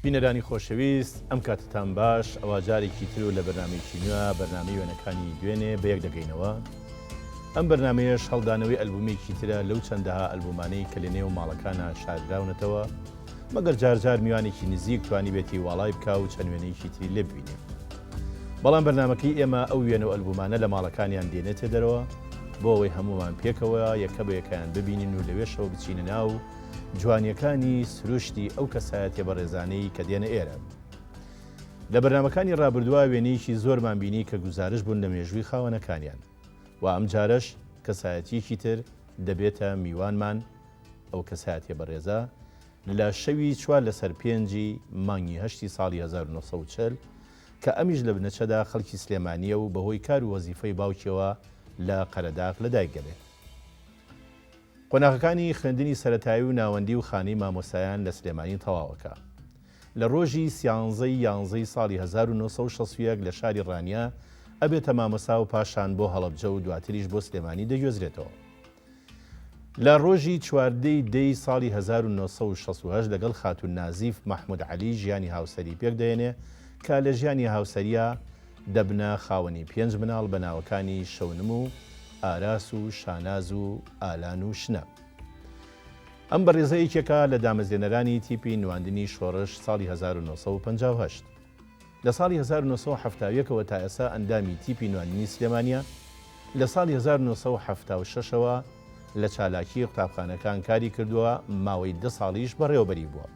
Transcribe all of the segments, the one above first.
بینەرانی خۆشەویست ئەم کاتتان باش ئەوە جارێکی تر و لە بەرنمەیەکی نوێ بەرنامەی وێنەکانی دوێنێ بەیەک دەگەینەوە ئەم بەرنمەیەش هەڵدانەوەی ئەلبومێکی ترە لەو چەندەها ئەلبومانەی کە لە نێو ماڵەکانە شاردراونەتەوە مەگەر جارجار میوانێکی نزیک توانیبێتی واڵای بکا و چەند وێنەیەکی تری لێ ببینێ. بەڵام بەرنامەکەی ئێمە ئەو وێنە و ئەلبومانە لە ماڵەکانیان دێنێتە دەرەوە بۆ ئەوەی هەموومان پێکەوە یەکە بە یەکەیان ببینین و لەوێشەوە بچینە ناو جوانیەکانی سروشتی ئەو کەسایەتیە بەڕێزانەی کە دێنە ئێرە. لە بەرنامەکانی ڕابردووا وێنەیەکی زۆرمان بینی کە گوزارش بوون لە مێژووی خاوەنەکانیان و ئەمجارەش کەسایەتیەکی تر دەبێتە میوانمان، ئەو کەسایەتیە بەڕێزە لە شەوی چوار لەسەر پێنجی مانگی هەشتی ساڵی 1940 کە ئەمیش لە بنەچەدا خەڵکی سلێمانییە و بەهۆی کار و وەزیفەی باوکیەوە لە قەرەداغ لەدایک دەبێت. قۆناغەکانی خوێندنی سەرەتایی و ناوەندی و خانەی مامۆستایان لە سلێمانی تەواوەکا. لە ڕۆژی سیانزەی یانزەی ساڵی 1961 لە شاری ڕانیە ئەبێتە مامۆستا و پاشان بۆ هەڵەبجە و دواتریش بۆ سلێمانی دەگوێزرێتەوە. لە ڕۆژی 14 ی دەی ساڵی 1968 لەگەڵ خاتوون نازیف مەحمود عەلی ژیانی هاوسەری پێک دەێنێ کە لە ژیانی هاوسەرییا دەبنە خاوەنی پێنج مناڵ بە ناوەکانی شەونم و ئاراس و شاناز و ئالان و شنە. ئەم بەڕێزە یەکێکە لە دامەزرێنەرانی تیپی نواندنی شۆڕش ساڵی 1958. لە ساڵی 1971 ەوە تا ئێستا ئەندامی تیپی نواندنی سلێمانییە، لە ساڵی 1976 ەوە لە چالاکیی قوتابخانەکان کاری کردووە، ماوەی دە ساڵیش بەڕێوەبەری بووە.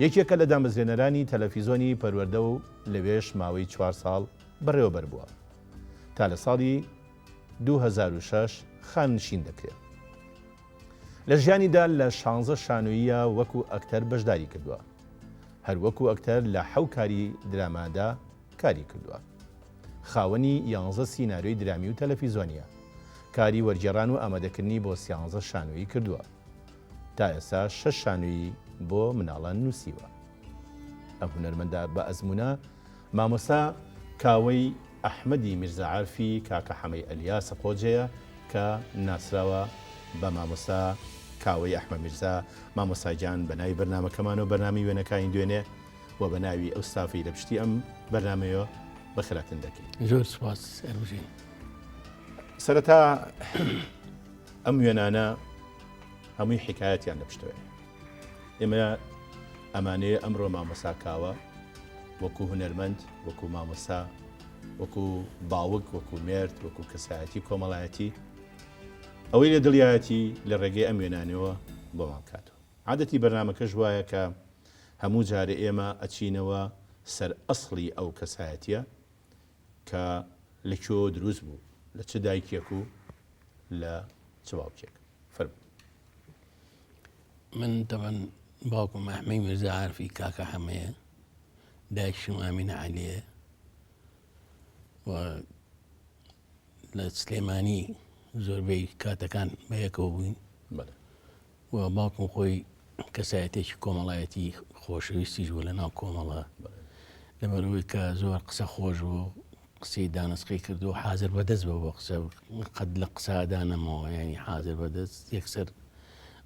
یەکێکە لە دامەزرێنەرانی تەلەفیزۆنی پەروەردە و لەوێش ماوەی چوار ساڵ بەڕێوەبەر بووە. تا لە ساڵی 2006 خانەنشین دەکرێت. لە ژیانیدا لە شانزە شانۆییە وەکو ئەکتەر بەشداری کردووە. هەر وەکو ئەکتەر لە حەو کاری درامادا کاری کردووە. خاوەنی یانزە سیناریۆی درامی و تەلەفیزۆنییە. کاری وەرگێڕان و ئامادەکردنی بۆ سیانزە شانۆیی کردووە. تا ئێستا شەش شانۆیی بۆ مناڵان نووسیوە. ئەم هونەرمەندە بە ئەزموونە مامۆستا کاوەی ئەحمەدی میرزا عارفی کاکە حەمەی ئەلیاسە قۆجەیە کە ناسراوە بە مامۆستا کاوەی ئەحمە میرزا. مامۆستا گیان بە ناوی بەرنامەکەمانەوە بەرنامەی وێنەکانی دوێنێ و بە ناوی ئەو ستافەی لە پشتی ئەم بەرنامەیەوە بەخێرهاتن دەکەین. زۆر سوپاس ئەربژین. سەرەتا ئەم وێنانە هەمووی حیکایەتیان لە پشتەوەیە. ئێمە ئەمانەیە ئەمڕۆ مامۆسا کاوە وەکو هونەرمەند، وەکو مامۆسا، وەکو باوک، وەکو مێرد، وەکو کەسایەتی کۆمەڵایەتی ئەوەی لە دڵیایەتی لە ڕێگەی ئەم وێنانەوە بۆمان بکاتەوە. عادەتی بەرنامەکەش وایە کە هەموو جارێ ئێمە ئەچینەوە سەر ئەسڵی ئەو کەسایەتیە کە لە کوێوە دروست بوو، لە چ دایکێک و لە چ باوکێک. فەرموو. من تەبەن باوکم ئەحمەی میرزا عارفی کاکە حەمەیە، دایکشم ئامینە عەلیە و لە سلێمانی زۆربەی کاتەکان بەیەکەوە بووین. و باوکم خۆی کەسایەتێکی کۆمەڵایەتی خۆشەویستیش بوو لە ناو کۆمەڵە لەبەرەوەی کە زۆر قسە خۆش بوو قسەی دانسقی کردو حاضر بەدەست بە بۆ قسە قەت لە قسادا نەمەوە ینی حاضر بەدەست یەکسەر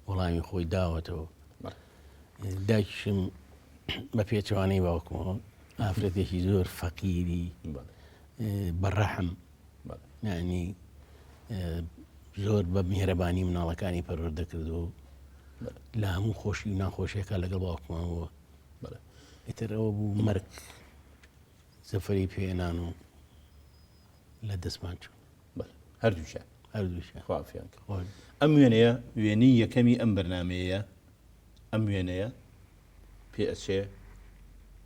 وەڵامی خۆی داوەتەوە دایکیشم بە پێچەوانەی باوکمەوە ئافرەتێکی زۆر فەقیری بەڕەحم یانی زۆر بە میهرەبانی مناڵەکانی پەروەردە کرد و لە هەموو خۆشی و ناخۆشیەکە لەگەڵ باوکمان بووە ئیتر ئەوە بوو مەرگ زەفەری پێنان و لە دەستمان چوو هەردووشیان هەردووشیان خوافیان ئەم وێنەیە وێنەی یەکەمی ئەم بەرنمەیە ئەم وێنەیە پێ ئەچێ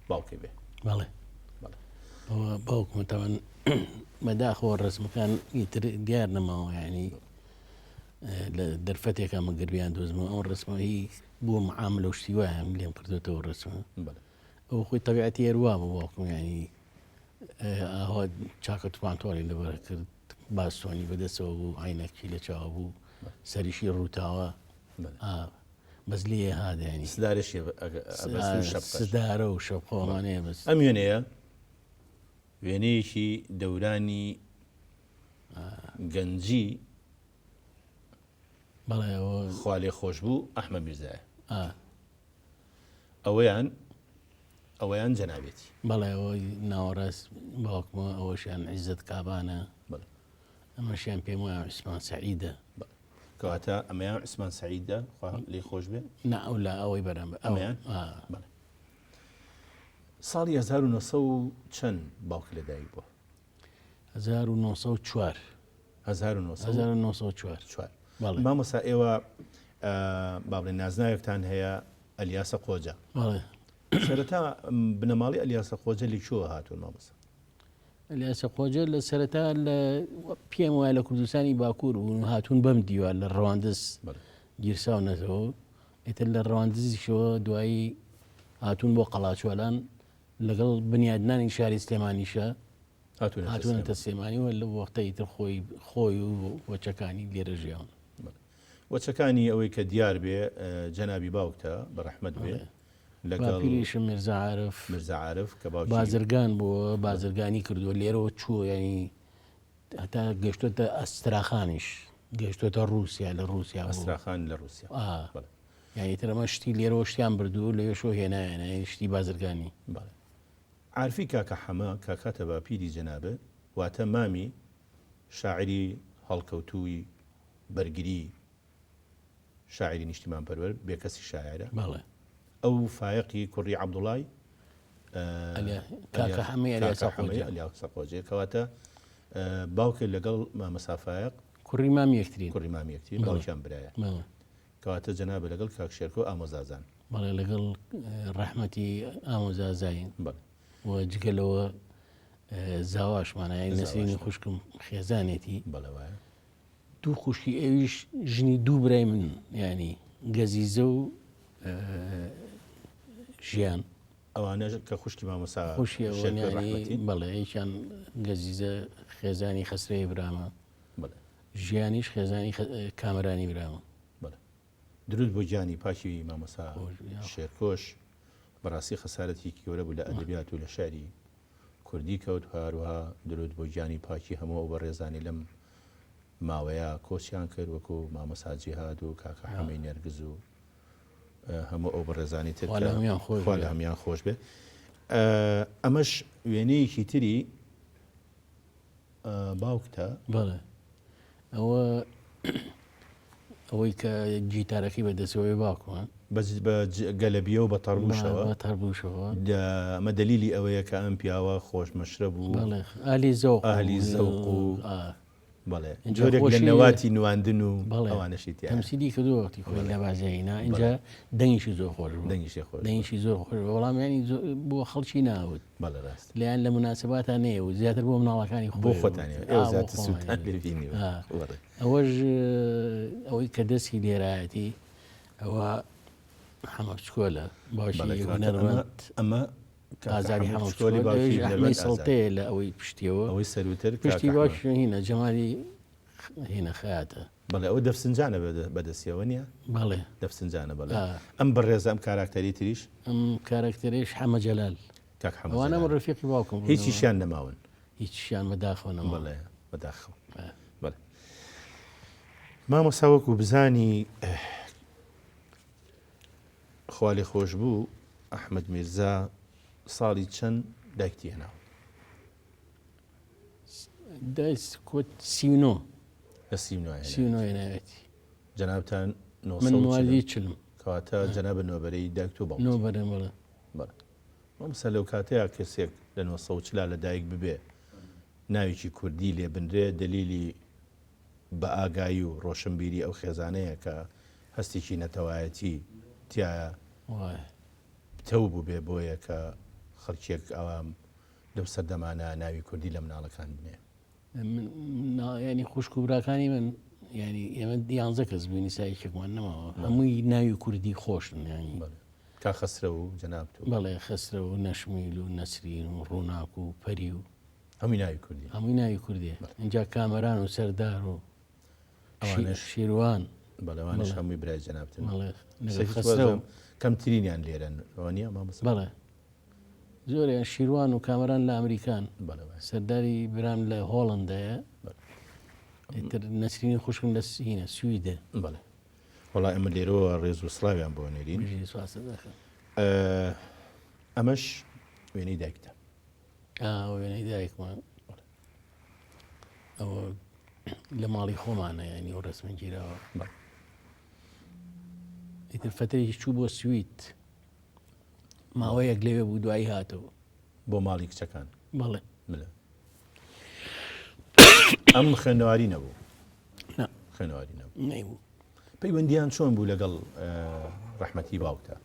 باوکی بێ. بەڵێ ئەوە باوکمە تاوان بەداخەوە ڕسمەکان ئیتر دیار نەماوە ینی لە دەرفەتێکا مەگەر بیان دۆزمەوە ئەو ڕسمە هی بۆ معاملە و شتی وایە من لێم کردوێتەوە ڕسمە ئەو خۆی تەبیعەتی هەروا بوو باوکم ینی ئاوا چاکە توانتۆڵی لەبەر کرد باستۆنی بەدەستەوە بوو عینەکی لە چاوە بوو سەریشی ڕووتاوە بەس لێ هات ینی سدارەشی ئەبەست و شەپقەش. سدارە و شەپقە ئەمانەیە بەس. ئەم وێنەیە وێنەیەکی دەورانی گەنجی بەڵێ ئەوە خوالێخۆشبوو ئەحمە میرزایە. ئەوەیان. ئەوەیان جەنابێتی. بەڵێ ئەوەی ناوەڕاست باوکمە، ئەوەشیان عیزەت کابانە. بەڵێ. ئەمەشیان پێم وایە عوسمان سەعیدە. بەڵێ. کەواتە ئەمەیان عوسمان سەعیدە، خوا لێی خۆش بێ. نا ئەو لا ئەوەی بەرامبەر. ئەمەیان؟ ئا. بەڵێ. ساڵی 1900 و چەند باوکت لەدایک بووە؟ 1904. 1904. چوار. بەڵێ. مامۆستا ئێوە با بڵێن نازناوێکتان هەیە ئەلیاسە قۆجە. بەڵێ. سەرەتا بنەماڵی ئەلیاسە قۆجە لە کوێوە هاتوون مامۆستا؟ ئەلیاسە قۆجە لە سەرەتا لە پێم وایە لە کوردستانی باکوور بوون و هاتوون بەم دیوار لە ڕەواندز گیرساونەتەوە ئیتر لە ڕەواندزیشەوە دوایی هاتوون بۆ قەڵاچوالان لەگەڵ بنیادنانی شاری سلێمانیشە هاتوونەتە سلێمانی و لەو وەختە ئیتر خۆی خۆی و وەچەکانی لێرە ژیاون. وەچەکانی ئەوەی کە دیار بێ جەنابی باوکتە بە ڕەحمەت بێ لەگەڵ باپیریشم میرزا عارف میرزا عارف کە باوکی بازرگان بووە بازرگانی کردووە لێرەوە چووە ینی هەتا گەشتۆتە ئەستراخانیش گەشتۆتە رووسیا لە رووسیا ئەستراخان لە رووسیا یعنی ترەمە شتی لێرەوە شتیان بردوو لەوێشەوە هێنایانە یعنی شتی بازرگانی. بەڵێ. عارفی کاکە حەمە کاکاتە باپیری جەنابت واتە مامی شاعیری هەڵکەوتووی بەرگری شاعیری نیشتیمانپەروەر بێکەسی شاعیرە. بەڵێ. ئەو فایەقی کوڕی عەبدوڵای کاکە حەمەی ئەلیاسە قۆجە. ئەلیاسە قۆجە کەواتە باوکت لەگەڵ مامەسا فایەق کوڕی مامی یەکترین. کوڕی مامی یەکترین باوکیان برایە. بەڵێ. کەواتە جەنابت لەگەڵ کاک شێرکۆ ئامۆزازان. بەڵێ لەگەڵ ڕەحمەتی ئامۆزازاین. بەڵێ. و جگە لەوە زاواشمانە یانی نەسرینی خوشکم خێزانێتی. بەڵێ وایە. دوو خوشکی ئەویش ژنی دوو برای من ینی گەزیزە و ژیان. ئەوانە کە خوشکی مامۆسا خوشکی ڕەحمەتی بەڵێ یەکیان گەزیزە خێزانی خەسرەوی برامە. بەڵێ. ژیانیش خێزانی کامەرانی برامە. بەڵێ. درود بۆ گیانی پاکی مامۆستا شێرکۆش بەڕاستی خەسارەتێکی گەورە بوو لە ئەدەبیات و لە شعری کوردی کەوت و هەروەها درود بۆ گیانی پاکی هەموو ئەو بەڕێزانی لەم ماوەیە کۆچیان کرد وەکو مامۆستا جیهاد و کاکە حەمەی نێرگز و هەموو ئەو بەڕێزانی تر خوا لە هەموویان خۆش بێ ئەمەش وێنەیەکی تری باوکتە؟ بەڵێ ئەوە ئەوەی کە گیتارەکەی بەدەستەوەی باوکمە. بە گەلەبیە و بە تەڕبووشەوە. بە تەڕبووشەوە. ئەمە دەلیلی ئەوەیە کە ئەم پیاوە خۆش مەشرەب و بەڵێ ئەهلی زەوق ئەهلی زەوق و بەڵێ جۆرێک لە نەواتی نواندن و ئەوانەشی تیایە. تەمسیلی کردووە وەختی خۆی لە بازیایینا ئینجا دەنگیشی زۆر خۆش بوو. دەنگیشی خۆش بوو. دەنگیشی زۆر خۆش بوو بەڵام یانی بۆ خەڵکی ناوت. بەڵێ ڕاستە. لێیان لە موناسەباتا نەیەوت زیاتر بۆ مناڵەکانی خۆی بۆ خۆتان ئێوە زیاتر سوودتان لێ بینیوە. بەڵێ. ئەوەش ئەوەی کە دەستی لێرایەتی ئەوە حەمە بچکۆلە باوکی هونەرمەند ئەمە ئازاری حەمە بچکۆلی باوکی ئەحمەی سەڵتەیە لە ئەوەی پشتیەوە ئەوەی سەروتر پشتی باوکی هینە جەمالی هینە خەیاتە. بەڵێ ئەوە دەفسنجانە بەدەستیەوە نییە؟ بەڵێ دەفسنجانە بەڵێ. ئەم بەڕێزە ئەم کاراکتەری تریش؟ ئەم کاراکتەرێش حەمە جەلال. کاک حەمە ئەوانە من ڕفیقی باوکم بوون. هیچیشیان نەماون. هیچیان بەداخەوە نەماون. بەڵێ بەداخەوە. بەڵێ مامۆستا وەکو بزانی خوا لێ خۆش بوو ئەحمەد میرزا ساڵی چەند دایکتی هێناوە؟ دایک کۆت 39 لە 39 39 هێناوێتی. جەنابتان من موالی چلم. کەواتە جەنابت نۆبەرەی دایکت و باوکتی. نۆبەرەم بەڵێ. بەڵێ. مامۆستا لەو کاتەیا کەسێک لە 940 لە دایک ببێ ناوێکی کوردی لێ بنرێ دەلیلی بە ئاگایی و ڕۆشنبیری ئەو خێزانەیە کە هەستێکی نەتەوایەتی تیایا پتەو بووبێ بۆیە کە خەڵکێک ئاوا لەو سەردەمانە ناوی کوردی لە مناڵەکان بنێ. ینی خوشک و براکانی من ینی ئێمە دیانزە کەس بووین ئیستا یەکێکمان نەماوە هەمووی ناوی کوردی خۆشن ینی کا خەسرەو و جەنابت و بەڵێ خەسرەو و نەشمیل و نەسرین و ڕووناک و پەری و هەمووی ناوی کوردی هەمووی ناوی کوردیە اینجا کامەران و سەردار و ئەوانەش شیروان بەڵێ ئەوانەش هەمووی برای جەنابتن بەڵێ خەسرەو کەمترینیان لێرەن ئەوە نییە مامۆستا بەڵێ زۆریان شیروان و کامەران لە ئەمریکان بەڵێ وایە. سەرداری برام لە هۆڵندایە ئیتر نەسرینی خوشکم لە هینە سویدە بەڵێ وەڵا ئێمە لێرەوە ڕێز و سڵاویان بۆ نێرین بژی سواست دەکەم ئەمەش. وێنەی دایکتە. وێنەی دایکمان ئەوە لە ماڵی خۆمانە ینی و ڕسمە گیراوە ئیتر فترێکی چوو بۆ سوید ماوەیەک لەوێ بوو دوایی هاتەوە بۆ ماڵی کچەکان بەڵێ بلە ئەم خوێنەواری نەبوو خوێنەواری نەبوو نەیبوو پەیوەندیان چۆن بوو لەگەڵ ڕەحمەتی باوکتا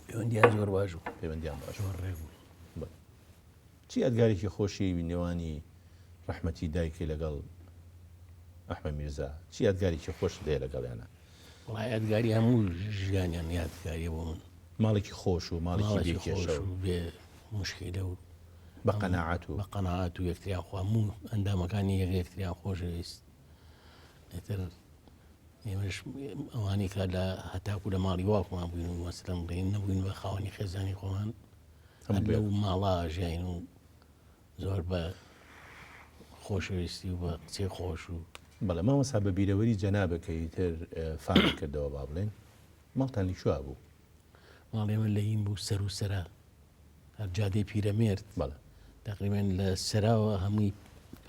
پەیوەندیان زۆر باش بوو پەیوەندیان باش زۆر ڕێک بوو چی یادگارێکی خۆشی نێوانی ڕەحمەتی دایکی لەگەڵ ئەحمە میرزا چی یادگارێکی خۆش هەیە لەگەڵیانە وڵا یادگاری هەموو ژیانیان یادگاریە بۆ من ماڵێکی خۆش و ماڵێکی بێ کێشە و بێ مشکیلە و بە قەناعەت و بە قەناعەت و یەکتریان خوا هەموو ئەندامەکانی یەک یەکتریان خۆشەویست ئیتر ئێمەش ئەوانەی کە لە هەتاکو لە ماڵی واکمان بووین و مەسلەن بڵێین نەبووین بە خاوەنی خێزانی خۆمان هەر لەو ماڵا ژیاین و زۆر بە خۆشەویستی و بە قسەی خۆش و بەڵێ مامۆستا بە بیرەوەری جەنابت کە ئیتر فامت کردەوە با بڵێین ماڵتان لە کوێ بوو؟ ماڵی ئێمە لە هین بوو سەر و سەرا هەر جادەی پیرەمێرد بەڵێ تقریبا لە سەراوە هەمووی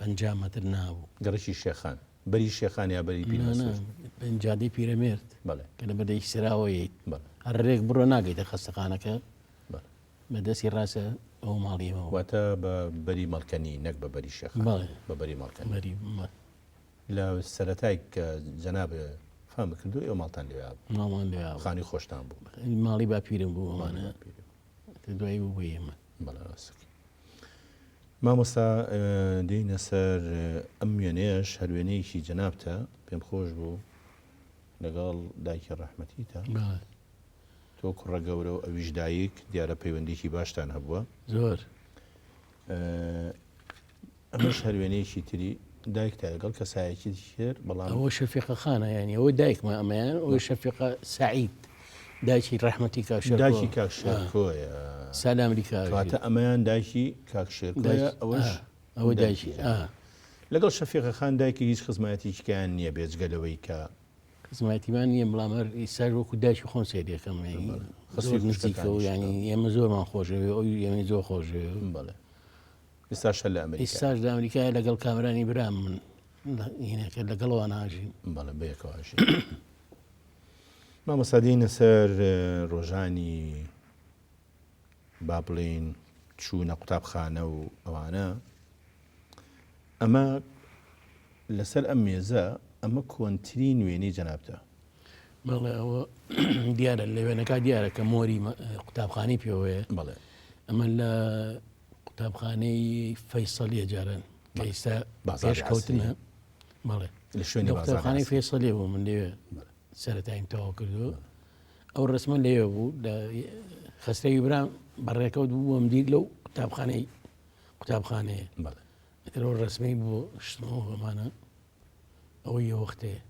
50 مەتر نابوو. گەڕەکی شێخان بەری شێخان یا بەری پیرمەسوور؟ نا نا جادەی پیرەمێرد بەڵێ کە لە بەردەی سەراوە یەیت بەڵێ هەر ڕێک بڕۆ ناگەیتە خەستەخانەکە بەڵێ بە دەستی ڕاستە ئەو ماڵی ئێمە بوو. واتە بە بەری مەڵکەنی نەک بە بەری شێخان بەڵێ بە بەری مەڵکەنی. بەری مە. لە سەرەتای کە جەنابت فام کردووە ئێوە ماڵتان لەوێ بوو؟ ماڵمان لەوێ بوو. خانووی خۆشتان بوو؟ ماڵی باپیرم بوو ماڵی ئەمانە باپیرم. دوایی بوو بە ئێمە. بەڵێ ڕاستەکەی. مامۆستا دێینە سەر ئەم وێنەیەش هەر وێنەیەکی جەنابتە پێم خۆش بوو لەگەڵ دایکی ڕەحمەتیتە. بەڵێ. تۆ کوڕە گەورە و ئەویش دایک دیارە پەیوەندیکی باشتان هەبووە. زۆر. ئەمەش هەر وێنەیەکی تری دایکتە لەگەڵ کەسایەکی تر بەڵام ئەوە شەفیقە خانە یانی ئەوە دایکمە ئەمەیان ئەوە شەفیقە سەعید دایکی ڕەحمەتی کاک شێرکۆ دایکی کاک شێرکۆیە سا لە ئەمریکا کەواتە ئەمەیان دایکی کاک شێرکۆیە ئەوەش ئەوە دایکی لەگەڵ شەفیقە خان دایکی هیچ خزمایەتیکیان نییە بێجگە لەوەی کە خزمایەتیمان نییە بەڵام هەر ئیساش وەکو دایکی خۆم سەیری ئەکەم زۆر نزیکە و یانی ئێمە زۆرمان خۆشەوێ ئەو ئێمەی زۆر خۆشەوێ بەڵێ ئێستاش هەر لە ئەمریکا ئێستاش لە ئەمریکایە لەگەڵ کامرانی برام من هینەکە لەگەڵ ئەوان ئاژین بەڵێ بەیەکەوە ئاژین مامۆستا دێینە سەر ڕۆژانی با بڵێین چوونە قوتابخانە و ئەوانە ئەمە لەسەر ئەم مێزە ئەمە کۆنترین وێنەی جەنابتە. بەڵێ ئەوە دیارە لە وێنەکە دیارە کە مۆری قوتابخانەی پێوەیە بەڵێ ئەمە لە قوتابخانەی فەیسەلیە جاران کە ئیستا پێشکەوتنە بەڵێ لە شوێنی قوتابخانەی فەیسەلیە بوو من لەوێ سەرەتایم تەواو کردو ئەو ڕسمە لەوێ بوو لە خەسرەوی برام بەڕێکەوت بوو بۆم دیر لەو قوتابخانەی قوتابخانەیە بەڵێ ئیتر ئەو ڕسمەی بۆ شتمەوە بەمانە ئەوە یە وەختەیە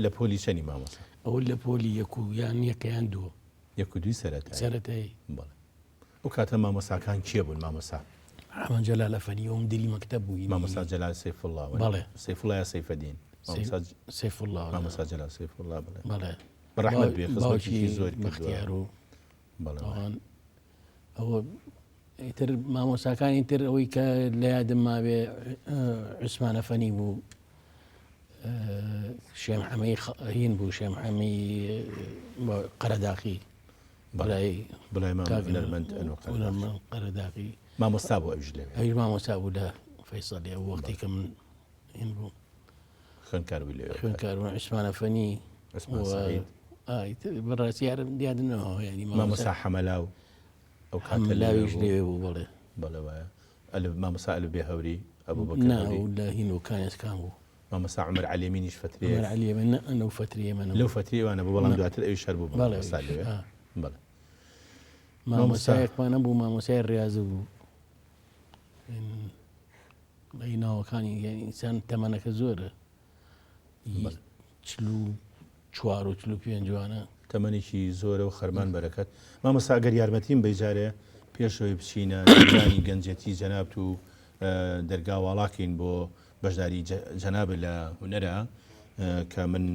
لە پۆلی چەنی مامۆستا ئەوە لە پۆلی یەک و یان یەکەیان دووە یەک و دووی سەرەتایی سەرەتایی بەڵێ ئەو کاتە مامۆستاکان کێ بوون مامۆستا؟ ڕەحمان جەلال ئەفەنی ئەو مدیری مەکتەب بوو. مامۆستا جەلال سەیفوڵڵا وەنیە؟ بەڵێ. سەیفوڵڵا یا سەیفەدین؟ مامۆستا سەیفوڵڵا. مامۆستا جەلال سەیفوڵڵا بەڵێ. بەڵێ. بە ڕەحمەت بێ خزمەتێکی زۆری کردووە. بەختیار و بەڵێ. ئەوان ئەوە ئیتر مامۆستاکانی تر ئەوەی کە لە یادم ماوێ عوسمان ئەفەنی بوو شێ محەمەی هین بوو شێ محەمەی قەرەداخی بەڵێ بڵێ مام هونەرمەند ئەنوەر قەرەداخی. هونەرمەند قەرەداخی مامۆستا بوو ئەویش لەوێ. ئەویش مامۆستا بوو لە فەیسەڵی ئەو وەختی کە من هین بووم. خوێندکار بووی لەوێ. خوێندکار بووم عوسمان ئەفەنی. عوسمان سەعید. بەڕاستی یارم یادم نەماوە یانی مامۆستا حەمەلاو ئەو کاتە حەمەلاویش لەوێ بوو بەڵێ. بەڵێ وایە. ئەلف مامۆستا ئەلف بێ هەوری ئەبوبەکر هەوری. نا لە هین بوو کانێسکان بوو. مامۆستا عومەر عەلیەمینیش فەترەیەک. عومەر عەلیەمین نا لەو فەترەی ئێمە نەبوو. لەو فەترەی ئەوان نەبوو بەڵام دواتر ئەویش هەر بوو بە مامۆستا لەوێ. بەڵێ. مامۆستایەکمان هەبوو مامۆستای ڕیازە بوو. ئەی ناوەکانی یانی ئینسان تەمەنەکە زۆرە. 44 و 45 جوانە. تەمەنێکی زۆرە و خەرمان بەرەکەت. مامۆستا ئەگەر یارمەتیم بەی جارێ پێش ئەوەی بچینە زیندانی گەنجێتی جەنابت و دەرگا واڵاکەین بۆ بەشداری جەنابت لە هونەرا کە من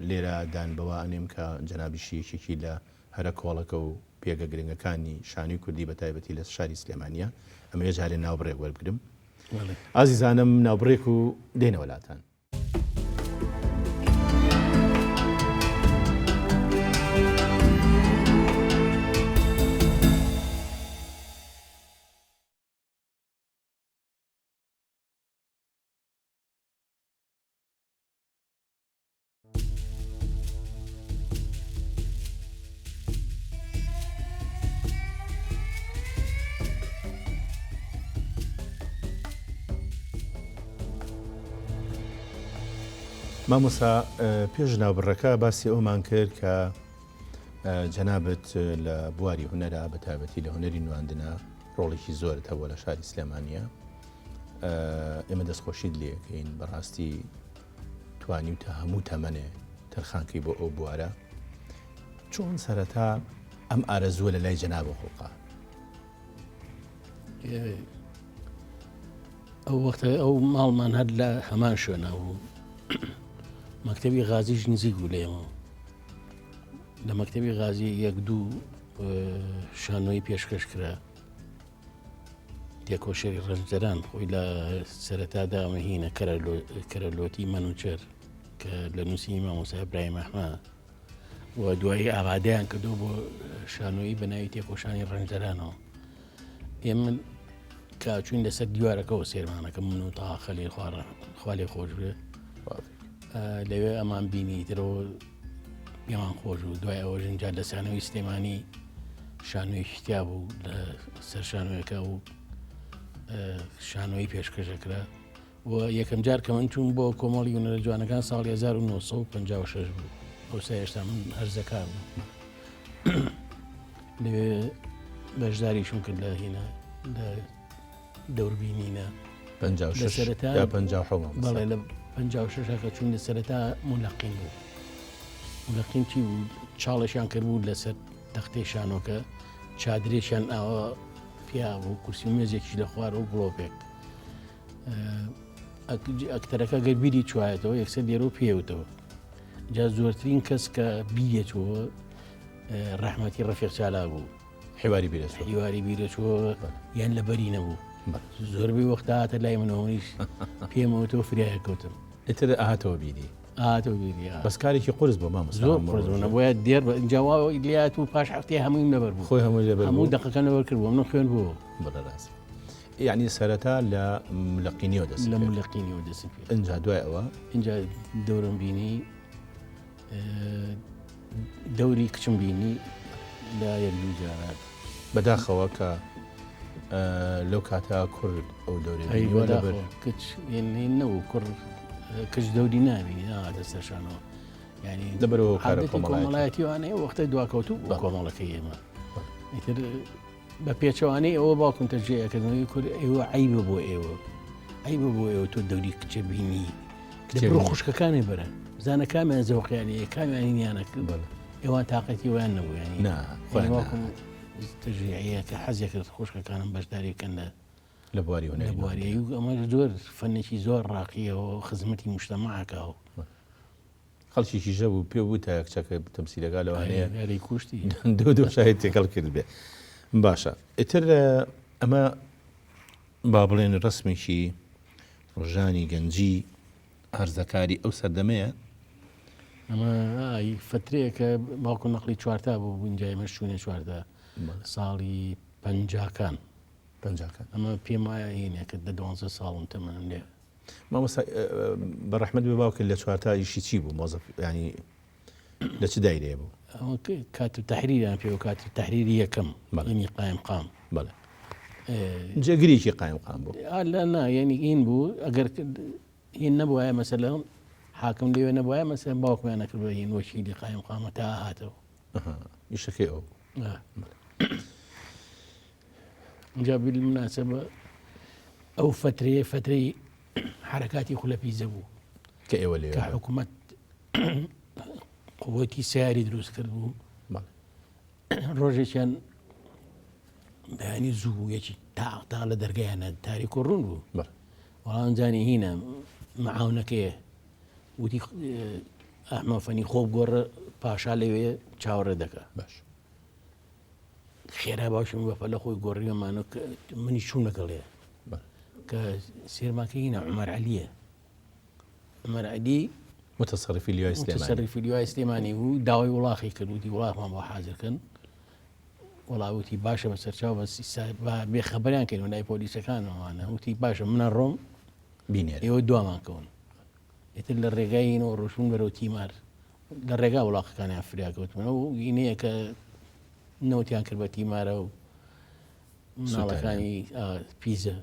لێرە دان بەوە ئەنێم کە جەنابیشی یەکێکی لە. هەرە کۆڵەکە و پێگە گرنگەکانی شانۆی کوردی بە تایبەتی لە شاری سلێمانییە. ئەمەوێ جارێ ناوبڕێک وەربگرم. ئازیزانم ناوبڕێک و دێنەوە لاتان. مامۆستا پێش ناوبڕەکە باسی ئەومان کرد کە جەنابت لە بواری هونەرا بە تایبەتی لە هونەری نواندنە ڕۆڵێکی زۆرت هەبووە لە شاری سلێمانە ئێمە دەستخۆشیت لەکەین بەڕاستی توانیوتە هەموو تەمەنێ تەرخانکەی بۆ ئەو بوارە چۆن سەرەتا ئەم ئارەزووە لە لای جەنابە خوڵقا؟ ئەو وەختە ئەو ماڵمان هەر لە هەمان شوێنە بوو مەکتتەبی غازیش نزیک بوو لێمە لە مەکتتەبی غازی یەک دوو شانۆی پێشکەش کرا تێکۆشەری ڕەنجدەران خۆی لە سەرەتادا مەهینە کەرەلۆتی مەنوچەر کە لە نووسینی مامۆستا ئیبراهیم ئەحمە و دوایی ئامادەیان کردو بۆ شانۆیی بە ناوی تێکۆشانی ڕەنجدەرانەوە ئێمە کە چوین لەسەر دیوارەکەەوە سێرمانەکە من و تا خەلی خوالێ خۆش بێ لەوێ ئەمان بینی ترەوە پێمان خۆش و دوای ئەوە ژنجا لە سانەوەی سلێمانی شانۆیەکی تیا بوو لە سەر شانۆیەکە و شانۆی پێشکەشەکرا و یەکەم جار کە من چوون بۆ کۆمەڵی هونەرە جوانەکان ساڵی 1956 بوو ئەوسا هێشتا من هەرزەکار بوو لەوێ بەشداریشم کرد لە هینا لە دەوربینینە بەڵێ لە 56 کە چوون لە سەرەتا مولەقین بوو مولەقین چی بوو چاڵێکیان کردبوو لەسەر تەختەی شانۆکە چادرێکیان ئاوا پیا بوو کورسی و مێزێکیش لە خوار و گڵۆپێک ئەکتەرەکە گەر بیری چوایەتەوە یەکسەر لێرە و پێوتەوە جا زۆرترین کەس کە بیرێتەوە ڕەحمەتی ڕەفیق چالا بوو حواری بیرەچوو حواری بیرەچووە یان لەبەری نەبوو زۆربەی وەختە هاتە لای منەوەیش پێمەوەتەوە فریایە کەوتم ئیتر ئاهاتەوە بیری ئاهاتەوە بیری بەس کارێکی قورس بۆ مامۆستا زۆر قورس بوو نەبووە دێر بە ئینجا وا لات و پاش هەفتەیە هەموویم لەبەر بوو خۆی هەمووی لەبەر هەموو دەقەکە لەبەر کرد بوو من خوێن بوو بەڵێ ڕاست یعنی سەرەتا لە ملەقینیەوە دەست لە ملەقینیەوە دەست پێ ئینجا دوای ئەوە ئینجا دەورم بینی دەوری کچم بینی لە یەک دوو جاران. بەداخەوە کە لەو کاتە کوڕ ئەو دەورەی بینیوە لەبەر. کچ نەبوو کوڕ کچ دەوری نابینی ناهاتە سەرشانەوە یعنی لەبەرەوە هۆکارە کۆمەڵایەتیوانەیە وەختە دواکەوتوو بۆ کۆمەڵەکەی ئێمە ئیتر بە پێچەوانەی ئەوە باوکم تەرجیح ئەکردنەوەی کورد ئێوە عەیبە بۆ ئێوە عەیبە بۆ ئێوە تۆ دەوری کچە بینی کچە بڕۆ خوشکەکانی بەرە بزانە کامیان زەوقیان هەیە کامیان هینیانە کرد ئێوان تاقەتی ویان نەبوو ینی نا خۆیان باوکم تەشجیعیە کە حەزێک کرد خوشکەکانم بەشداری بکەن لە لە بواری هونەری لە بواری ئەمە زۆر فەنێکی زۆر ڕاقیەوە خزمەتی مجتەمەعەکەەوە خەڵکێکیش هەبوو پێ بوو تا کچەکە تەمسیلەکە لەوانەیە یاری کوشتی دوو دوو شاهید تێکەڵ کرد بێ باشە ئیتر ئەمە با بڵێن ڕسمێکی ڕۆژانی گەنجی هەرزەکاری ئەو سەردەمەیە ئەمە ئای فترەیەکە باوکم نەقلی چوارتا بوو بووین جای مەش چوونە چواردا ساڵی پەنجاکان پەنجاکان ئەمە پێم وایە هینێکە دە دوانزە ساڵم تەمەنم لێ مامۆستا بە ڕەحمەت بێ باوکت لە چوارتا ئیشی چی بوو مۆزەف ینی لە چ دایرەیە بوو؟ کاتب تحریریان پێ و کاتب تحریری یەکەم ینی قایم قام بەڵێ جێگرێکی قایم قام بوو لە نا یعنی ئین بوو ئەگەر هین نەبووایە مەسەلە حاکم لێوێ نەبووایە مەسەلەن باوکمیان نەکرد بە هین وەکیلی قایم قامە تا هاتەوە ئیشەکەی ئەو جا بالمناسبە ئەو فترەیە فترەی حرکاتی خولە پیزە بوو کە ئێوە لێ کە حکوومەت قوتی سیاری دروست کرد بوو ڕۆژێکیان بەیانی زوو بوو یەکی تاقتا لە دەرگایانە تاریک و ڕوون بوو وەڵام جانی هینە معاونەکەیە وتی ئەحمە فەنی خۆ گۆڕە پاشا لەوێ چاوەڕێ دەکە باش. خێرا باوکم بە پەلە خۆی گۆڕیەمانە منی چوون لەگەڵێ کە سێرماکە هینە عمر علیە عمر علی متصرفی لیوای سلێمانی متصرفی لیوای سلێمانی بوو داوای وڵاخی کرد وتی وڵاخمان بۆ حازرکەن وەڵا وتی باشە بە سەرچاو بەس بێ خەبەریان کەین لای پۆلیسەکانەوانە وتی باشە منە ڕۆم بینێر ئێوە دوامان کەون ئیتر لە ڕێگای اینەوە ڕۆشتون بەرەو تیمار لە ڕێگا وڵاخەکانیان فریاکەوتنەوە و ئینەیە کە نەوتیان کرد بە تیمارە و مناڵەکانی پیزە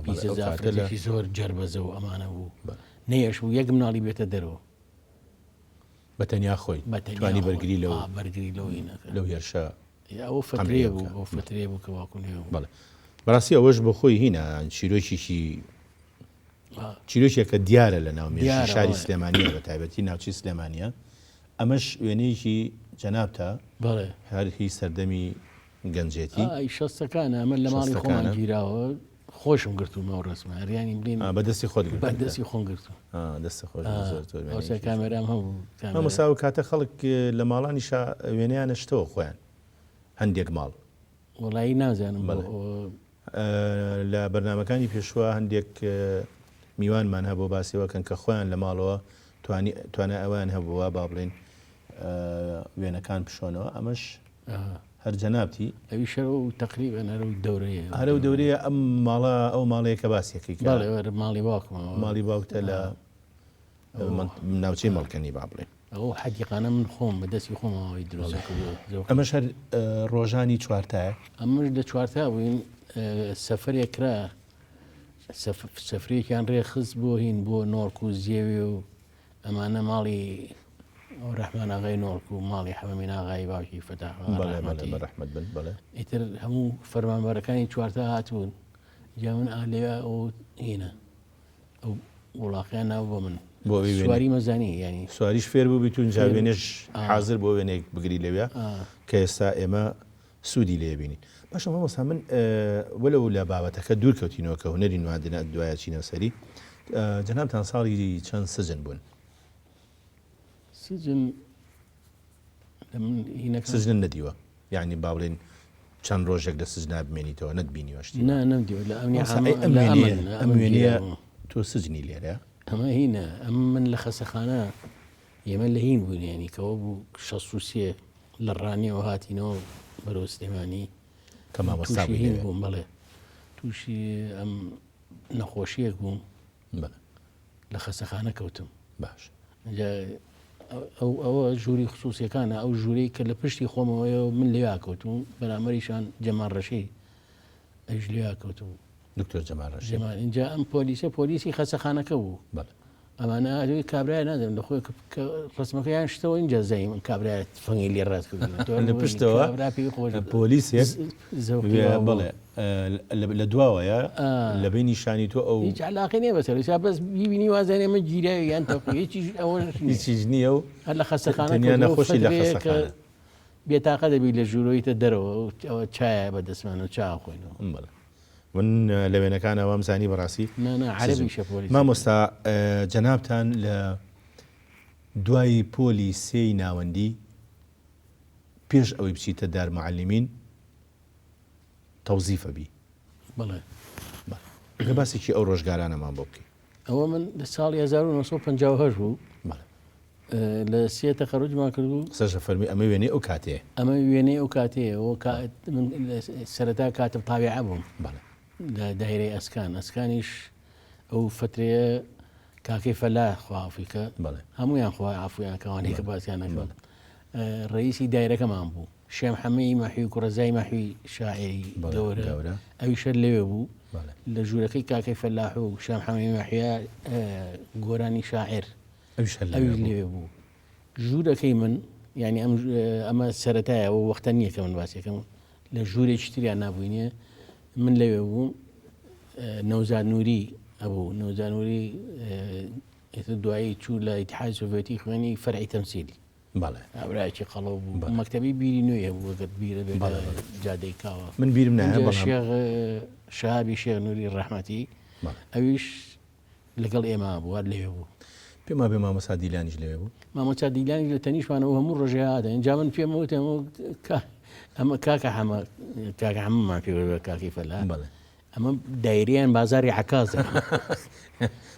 پیزە زافرێکی زۆر جەربەزە و ئەمانە بوو نەیەش بوو یەک مناڵی بێتە دەرەوە بە تەنیا خۆی توانی بەرگری لەو بەرگری لەو لەو هێرشە ئەو فترەیە بوو ئەو فترەیە بوو کە واکو نوێ بەڵێ بەڕاستی ئەوەش بۆ خۆی هینا چیرۆکێکی چیرۆکێکە دیارە لە ناو مێژووی شاری سلێمانیە بە تایبەتی ناوچەی سلێمانیە ئەمەش وێنەیەکی جەنابتە هەر هی سەردەمی گەنجێتی ئای شەستەکانە ئەمە لە ماڵی خۆمان گیراوە خۆشم گرتوومە ئەو ڕسمە هەریانی بلین بە دەستی خۆت گرتووتە بە دەستی خۆم گرتووم دەست خۆش زۆر زۆر ئەوسا کامێرام هەبوو مامۆستا ئەو کاتە خەڵک لە ماڵانیشا وێنەیان ئەشتەوە خۆیان هەندێک ماڵ وەڵایی نازانم بەڵێ لە بەرنامەکانی پێشوە هەندێک میوانمان هەبوو باسی وەکەن کە خۆیان لە ماڵەوە توانی توانای ئەویان هەبووە با بڵێن وێنەکان بشۆنەوە ئەمەش هەر جەنابتی ئەوی شەر و تقریبا هەر و دەورەیە هەرە و دەورەیە ئەم ماڵە ئەو ماڵەیە کە باسیەکەی ماڵی باوکمەوە ماڵی باوکتە لە ناوچەی مەڵکەنی با بڵێن ئەو حەدیقانە من خۆم بە دەستی خۆمەوەی دروست کردووە. ئەمەش هەر ڕۆژانی چوارتایە؟ ئەمەش لە چوارتا بووین سەفەرێک کرا سەفرێکیان ڕێخست بۆ هین بۆ نۆرک و زێوێ و ئەمانە ماڵی ئەو ڕەحمان ئاغای نۆرک و ماڵی حەمەمین ئاغای باوکی فەتاح ڕەحمەت بن بەڵێ ئیتر هەموو فەرمانبەرەکانی چوارتا هاتبوون جا من ئا لەوێ ئەو هینە ئەو وڵاخیان ناو بۆ من بۆ ئەوەی وێنە سواری مەزانی یانی سواریش فێر بووبیت و ئینجا وێنەش حازر بۆ وێنەیەک بگری لەوێ کە ئێستا ئێمە سوودی لێ بینین باشە مامۆستا من وەلەو لە بابەتەکە دوور کەوتینەوە کە هونەری نواندنە دوایە چینەوە سەری جەنابتان ساڵی چەند سجن بوون؟ سجن سجنت نەدیوە یانی با بڵێین چەند ڕۆژێک لە سجنا بمێنیتەوە نەتبینیوە شتی نا نەمدیوە لە ئەمنی ئەم وێنەیە ئەم وێنەیە تۆ سجنی لێرە ئەمە هینە ئەم من لە خەسەخانە ئێمە لە هین بووین ینی کەەوە بوو 63 لە ڕانیەوە هاتینەوە بەرەو سلێمانی کە مامۆستا تووشی هین بووم بەڵێ تووشی ئەم نەخۆشیەک بووم لە خەسەخانە کەوتم باش ئەو ئەوە ژووری خصوصیەکانە ئەو ژوورەی کە لە پشتی خۆمەوەیە من لێیا کەوتم بەرامەریشان جەمال ڕەشی ئەویش لێیا کەوتبوو دکتۆر جەمال ڕەشی جەمال اینجا ئەم پۆلیسە پۆلیسی خەسەخانەکە بوو بەڵێ ئەمانە ئەوی کابرای نازم لە خۆی کە ڕسمەکەیان شتەوە اینجا زەیم ئەم کابرای تفەنگی لێ ڕاست کردن لە پشتەوە خۆش پۆلیسێک زەوقی وا بوو. بەڵێ لە دواوەیە لە بەینی شانی تۆ ئەو هیچ علاقەی نییە بەسەر ئێستا بەس بیبینی وازانێ ئەمە گیراوی یان تەقوی هیچیش ئەوەش نییە هیچیش نییە و هەر لە خەستەخانە تەنیا کەوتەوە نەخۆشی لە فترەیە کە خەستەخانە بێتاقە دەبی لە ژوورۆیتە دەرەوە و ئەوە چایە بە دەستمان و چا خۆینەوە بەڵێ من لە وێنەکانە وام زانی بەڕاستی نا نا سجن عەرەبیشە پۆلیسەکە مامۆستا جەنابتان لە دوای پۆلی سێی ناوەندی پێش ئەوەی بچیتە دار معلمین تەوزیف ئەبی. بەڵێ. بەڵێ. ئەگەر باسێکی ئەو ڕۆژگارانەمان بۆ بکەی. ئەوە من لە ساڵی 1958 بوو. بەڵێ. لە سێ تەخەروجمان کرد و. قسەش فەرمی ئەمە وێنەی ئەو کاتەیە. ئەمە وێنەی ئەو کاتەیە و من سەرەتا کاتب تابیعە بووم. بەڵێ. لە دایرەی ئەسکان ئەسکانیش ئەو فترەیە کاکەی فەلاح خوا عەفوی کە بەڵێ. هەموویان خوا عەفویان کە ئەوانەی کە باسیان نەکەم ڕئیسی دایرەکەمان بوو. شێ محەمەی مەحوی کوڕەزای مەحوی شاعیری گەورە ئەویش هەر لەوێ بوو لە ژوورەکەی کاکەی فەلاح و شێ محەمەی مەحویا گۆرانی شاعیر ئەویش لەوێ بوو ژوورەکەی من یعنی ئەم ئەمە سەرەتایە ئەو وەختە نییە کە من باسیەکەم لە ژوورێکی تریان نابووینێ من لەوێ بووم نەوزاد نووری ئەبوو نەوزاد نووری ئێتر دوایی چوو لە ئیتحادی سۆڤێتی خوێنی فەرعی تەمسیل بەڵێ. کابرایەکی قەڵەو بوو. بەڵێ. مەکتەبی بیری نوێی هەبوو ئەگەر بیرە بێ لە بەڵێ بەڵێ. جادەی کاوە. من بیرم نایە ئینجا بەڵام. شێخ شەهابی شێخ نوری ڕەحمەتی بەڵێ. ئەویش لەگەڵ ئێمە بوو هەر لەوێ بوو. پێم وابێ مامۆستا دیلانیش لەوێ بوو. مامۆستا دیلانیش لە تەنیشتمانەوە هەموو ڕۆژێ هاتە. ئینجا من پێم وت ئەمە کا. ئەمە کاکە حەمە کاکە حەمەمان پێ بە کاکی فەلا ئەمە دایریان بازاری عکازە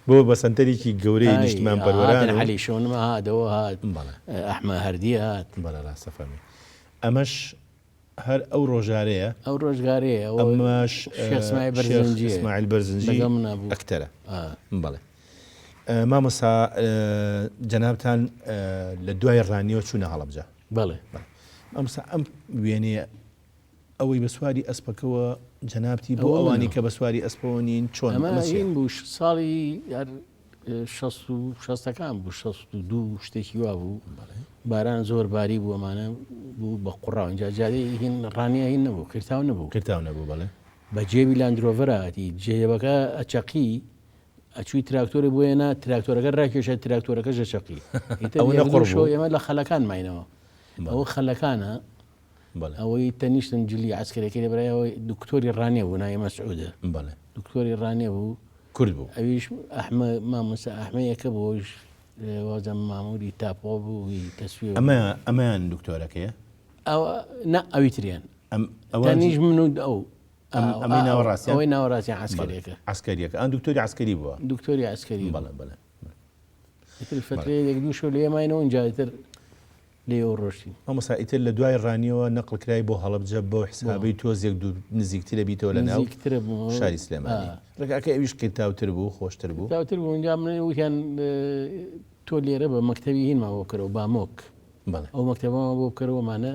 بۆ بە سنتەرێکی گەورەی نیشتمان پەروەران علی شۆنمە هاتەوە هات ئەحمە هەردی هات بەڵێ ڕاستە فەرمی ئەمەش هەر ئەو ڕۆژارەیە ئەو ڕۆژگارەیە ئەمەش شێخ ئیسماعیل بەرزنجی ئیسماعیل بەرزنجی ئەکتەرە بەڵێ مامۆسا جەنابتان لە دوای ڕانیەوە چوونە هەڵەبجە بەڵێ مامۆسا ئەم وێنەیە ئەوەی بە سواری ئەسپەکەوە جەنابتی بۆ ئەوانی کە بە سواری ئەسپەوە نین چۆن ئەمە بوو ساڵی شەست و شەستەکان بوو 62 شتێکی وا بوو باران زۆر باری بوو ئەمانە بوو بە قوڕاو اینجا جادەی هین ڕانیە هین نەبوو قیرتاو نەبوو قیرتاو نەبوو بەڵێ بە جێبی لاندرۆڤەرە هاتی جێبەکە ئەچەقی ئەچووی تراکتۆری بۆ هێنا تراکتۆرەکە ڕاکێشە تراکتۆرەکە ژەچەقی ئیتر ئەوە یەک نەقڕ دوو شەو بوو ئێمە لە خەلەکان ماینەوە ئەوە خەلەکانە بەڵێ ئەوەی تەنیشتن جلی عەسکەرەکەی لەبەرای ئەوەی دکتۆری ڕانیە بوو ناوی مەسعودە بەڵێ دکتۆری ڕانیە بوو کورد بوو ئەویش ئەحمە مامۆستا ئەحمە یەکە بوو ئەویش وازم ماموری تاپۆ بوو هی تەسویە بوو. ئەمە ئەمەیان دکتۆرەکەیە؟ ئەوە نا ئەوی تریان ئەم ئەوە تەنیش من و ئەو ئەم ئەمەی ناوەڕاستیان؟ ئەوەی ناوەڕاستیان عەسکەریەکە. عەسکەریەکە ئەم دکتۆری عەسکەری بووە؟ دکتۆری عەسکەری بوو. بەڵێ بەڵێ. ئیتر فەترەیەک یەک دوو شەو لەوێ ماینەوە ئینجا ئیتر لێیەوە ڕۆشتین. مامۆستا ئیتر لە دوای ڕانیەوە نەقڵ کرای بۆ هەڵەبجە بەو حسابەی تۆزێک دوور نزیکترە بیتەوە لە ناو شاری سلێمانی ڕێگاکەی ئەویش قیرتاوتر بوو خۆشتر بوو. قیرتاوتر بوو ئینجا من وتیان تۆ لێرە بە مەکتەبی هینمان بۆ بکەرەوە بامۆک ئەو مەکتەبەمان بۆ بکەرەوە ئەمانە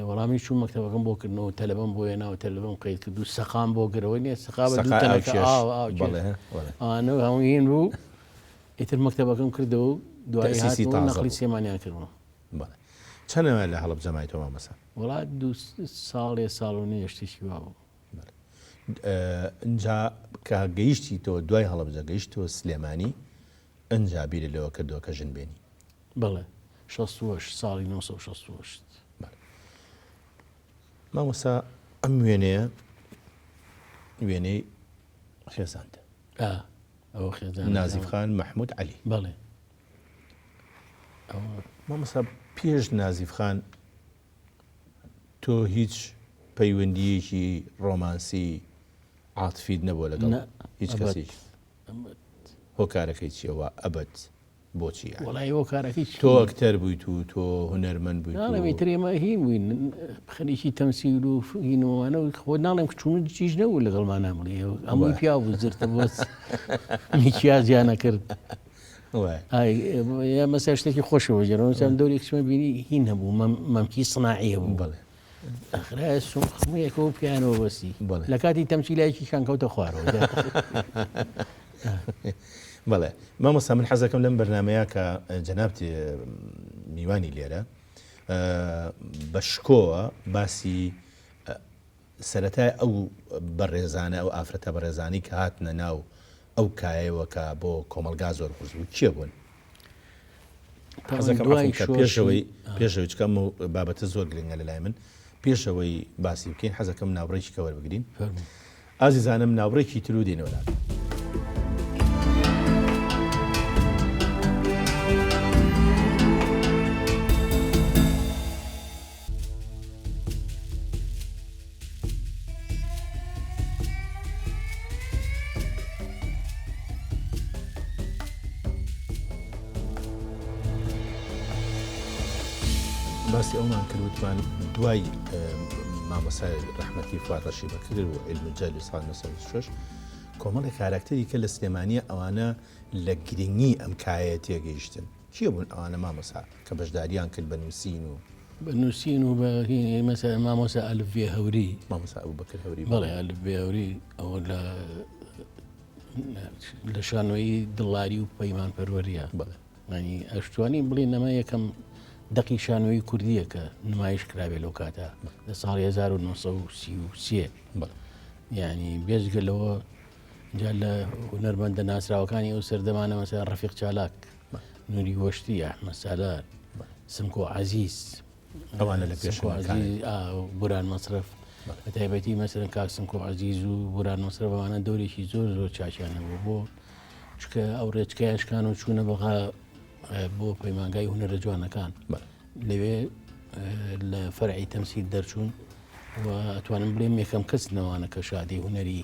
وەڵامی چوو مەکتەبەکەم بۆ کردنەوە تەلەبەم بۆ هێنا و تەلەبەم قەید کرد و سەقام بۆ گرەوە نیە سەقا بە دوو تەنەکە ئاو ئاو ئەوانە هەموو هین بوو ئیتر مەکتەبەکەم کردەوە و دوایی تەئسیسی هاتمەوە تازە نەقلی بوو. سلێمانیان کردمەوە. بەڵێ. چەنە لە هەڵەبجە مایتەوە مامۆستا؟ وەڵا دوو ساڵێ ساڵ و نێ شتێکی وا بوو. بەڵێ. ئنجا کە گەیشتیتەوە دوای هەڵەبجە گەیشتەوە سلێمانی ئنجا بیرت لەوە کردەوە کە ژن بێنی؟ بەڵێ 68 ساڵی 968. بەڵێ. مامۆستا ئەم وێنەیە وێنەی خێزانتە. ئا. ئەوە خێزانەکەمە. نازیف خان مەحمود عەلی. بەڵێ. ئەوە. مامۆستا پێش نازیف خان تۆ هیچ پەیوەندییەکی ڕۆمانسی عاتفیت نەبووە لەگەڵ هیچ کەسێک؟ هۆکارەکەی چییە وا ئەبەد؟ بۆچی یانی؟ وەڵای هۆکارەکەی چی؟ تۆ ئەکتەر بوویت و تۆ هونەرمەند بوویت و. ناڵێم ئیتر ئێمە هین بووین خەریکی تەمسیل و هین و ئەوانە و خۆ ناڵێم کچ و چیش نەبوو لەگەڵمانا بڵێ هەمووی پیاو بوو زرتە بۆ میکیاجیان ئەکرد. ئای یا مەسەلەن شتێکی خۆشەوە جێرەوە مەسەلەن دەوری کچمە بینی هین هەبوو مەمکی سناعی هەبوو. بەڵێ. ئەخرایە سومخمەیەکەوە پیانەوە بەسی لە کاتی تەمسیلایەکیشان کەوتە خوارەوە. بەڵێ مامۆستا من حەزەکەم لەم بەرنمەیە کە جەنابت میوانی لێرە بە شکۆوە باسی سەتای ئەو بەڕێزانە ئەو ئافرەتە بەڕێزانی کە هاتنە ناو ئەو کایەوە کە بۆ کۆمەلگا زۆر قورس بوو کێ بوون؟ حەزەکەم پێشەوەی پێشەوەی چکەم و بابەتە زۆر گرنگە لە لای من پێشەوەی باسی بکەین حەزەکەم ناوڕێکی کە وەربگرین ئازیزانم ناوڕێکی تر و دێنەوە لاتان. باسی ئەومان کرد وتمان دوای مامۆستای ڕەحمەتی فواد ڕەشی بەکر و عیلم جەل ساڵ 1926 کۆمەڵێک کاراکتەری کە لە سلێمانیە ئەوانە لە گرنگی ئەم کایە تێگەیشتن کێ بوون ئەوانە مامۆسا کە بەشداریان کرد بە نووسین و بە نووسین و بە مەسەلەن مامۆسا ئەلف بێ هەوری مامۆسا ئەبوبەکر هەوری بەڵێ ئەلف بێ هەوری ئەوە لە لە شانۆیی دڵاری و پەیمان پەروەریە بەڵێ ینی ئەشتوانی بڵێن ئەمە یەکەم دەقی شانۆیی کوردیە کە نمایش کرابێ لەو کاتە لە ساڵی 1933 بەڵێ یعنی بێجگە لەوە جا لە هونەرمەندە ناسراوەکانی ئەو سەردەمانە مەسەلەن ڕەفیق چالاک نوری وەشتی ئەحمەد سالار سمکۆ عەزیز ئەوانە لە پێش بوران مەسرەف بە تایبەتی مەسەلەن کاک سمکۆ عەزیز و بوران مەسرەف ئەوانە دەورێکی زۆر زۆر چاکیان هەبوو بۆ چکە ئەو ڕێچکەیان شکان و چوونە بەغا بۆ پەیمانگای هونەرە جوانەکان لەوێ لە فەرعی تەمسیل دەرچوون و ئەتوانم بڵێم یەکەم کەس نەوانە کە شادی هونەری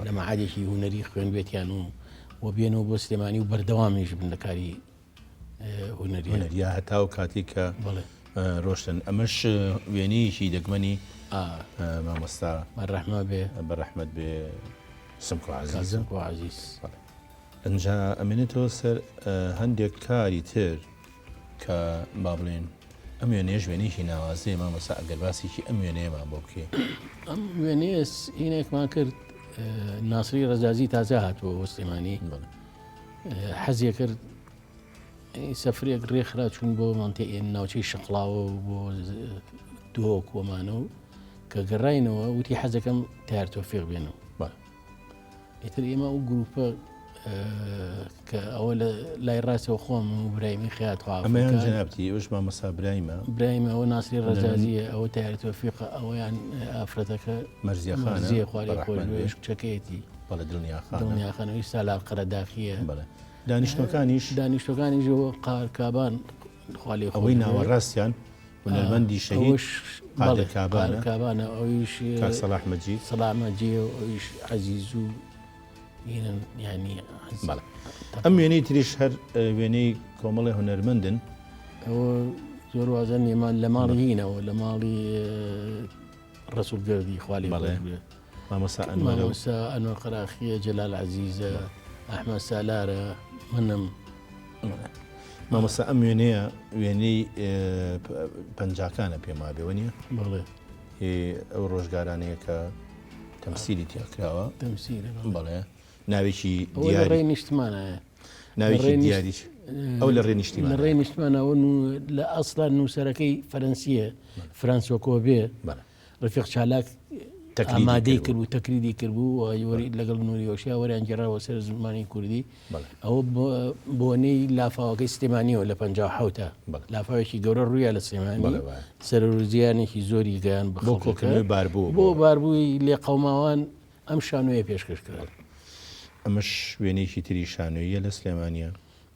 لە مەعادێکی هونەری خوێندبێتیان و و بێنەوە بۆ سلێمانی و بەردەوامیش بن لە کاری هونەری هونەریە هەتاو کاتی کە ڕۆشتن ئەمەش وێنەیەکی دەگمەنی مامۆستا بەڕەحمە بێ بەڕەحمەت بێ سمکۆ عەزیز سمکۆ عەزیز ئەنجا ئەمێنێتەوە سەر هەندێک کاری تر کە با بڵێن ئەم وێنەیەش وێنەیەکی ناوازەیە مامۆستا ئەگەر باسێکی ئەم وێنەیەمان بۆ بکەی. ئەم وێنەیە هینێکمان کرد ناسری ڕەزازی تازە هاتووە بۆ سلێمانی حەزیە کرد سەفرێک ڕێکخرا چوون بۆ ناوچەی شەقڵاوە و بۆ دهۆک وەمانە و کە گەڕاینەوە وتی حەزەکەم تار تۆفیق بێنم ئیتر ئێمە ئەو گروپە کە ئەوە لە لای ڕاستەوە خۆم و برایمی خیات ئەمەیان جەنابتی ئەوش مامۆستا برایمە برایمە ئەوە ناسری ڕەزازیە ئەوە تایەر تۆفیقە ئەوەیان ئافرەتەکە مەرزیە خانە خوارێ خۆش کچەکەیەتی بەڵێ دڵنیا خانە دڵنیا خانە ئەویش سالار قەرەداخیە بەڵێ دانیشتوەکانیش دانیشتوەکانیش قار کابان خوا لێ ئەوەی ناوەڕاستیان هونەرمەندی شەهید قادر کابانە کابانە ئەویش کاک سەڵاح مەجید سەڵاح مەجید و ئەویش عەزیز و هینن یعنی بەڵێ ئەم وێنەی تریش هەر وێنەی کۆمەڵی هونەرمەندن ئەوە زۆر وازە نێمان لە ماڵی هینەوە لە ماڵی ڕەسوڵ گردی خوا لێ بەڵێ بێ مامۆستا ئەنوەرە و مامۆستا ئەنوەر قەراخیە جەلال عەزیزە ئەحمەد سالارە منم. مامۆستا ئەم وێنەیە وێنەی پەنجاکانە پێم وابێ وەنیە؟ بەڵێ. هی ئەو ڕۆژگارانەیە کە تەمسیلی تیا کراوە. تەمسیلە بەڵێ. ناوێکی ئەوە لە ڕێی نیشتمانایە. ناوێکی دیاریش ئەو لە ڕێ نیشتیمان لە ڕێی نیشتمانەوە لە ئەسڵا نووسەرەکەی فەرەنسیە فرانسۆ کۆبێ ڕفیق چالاک ئامادەی کرد و تەکریدی کردبوو لەگەڵ نوری هۆشیار وەریان گێڕاوە سەر زمانی کوردی ئەوە بۆنەی لافاوەکەی سلێمانیەوە لە 57 لافاوێکی گەورە ڕوویا لە سلێمانی سەرزیانێکی زۆری گەیان بۆ کۆکردنەوەی باربوو بۆ باربووی لێقەوماوان ئەم شانۆیە پێشکەش کرا. ئەمەش وێنەیەکی تری شانۆییە لە سلێمانییە.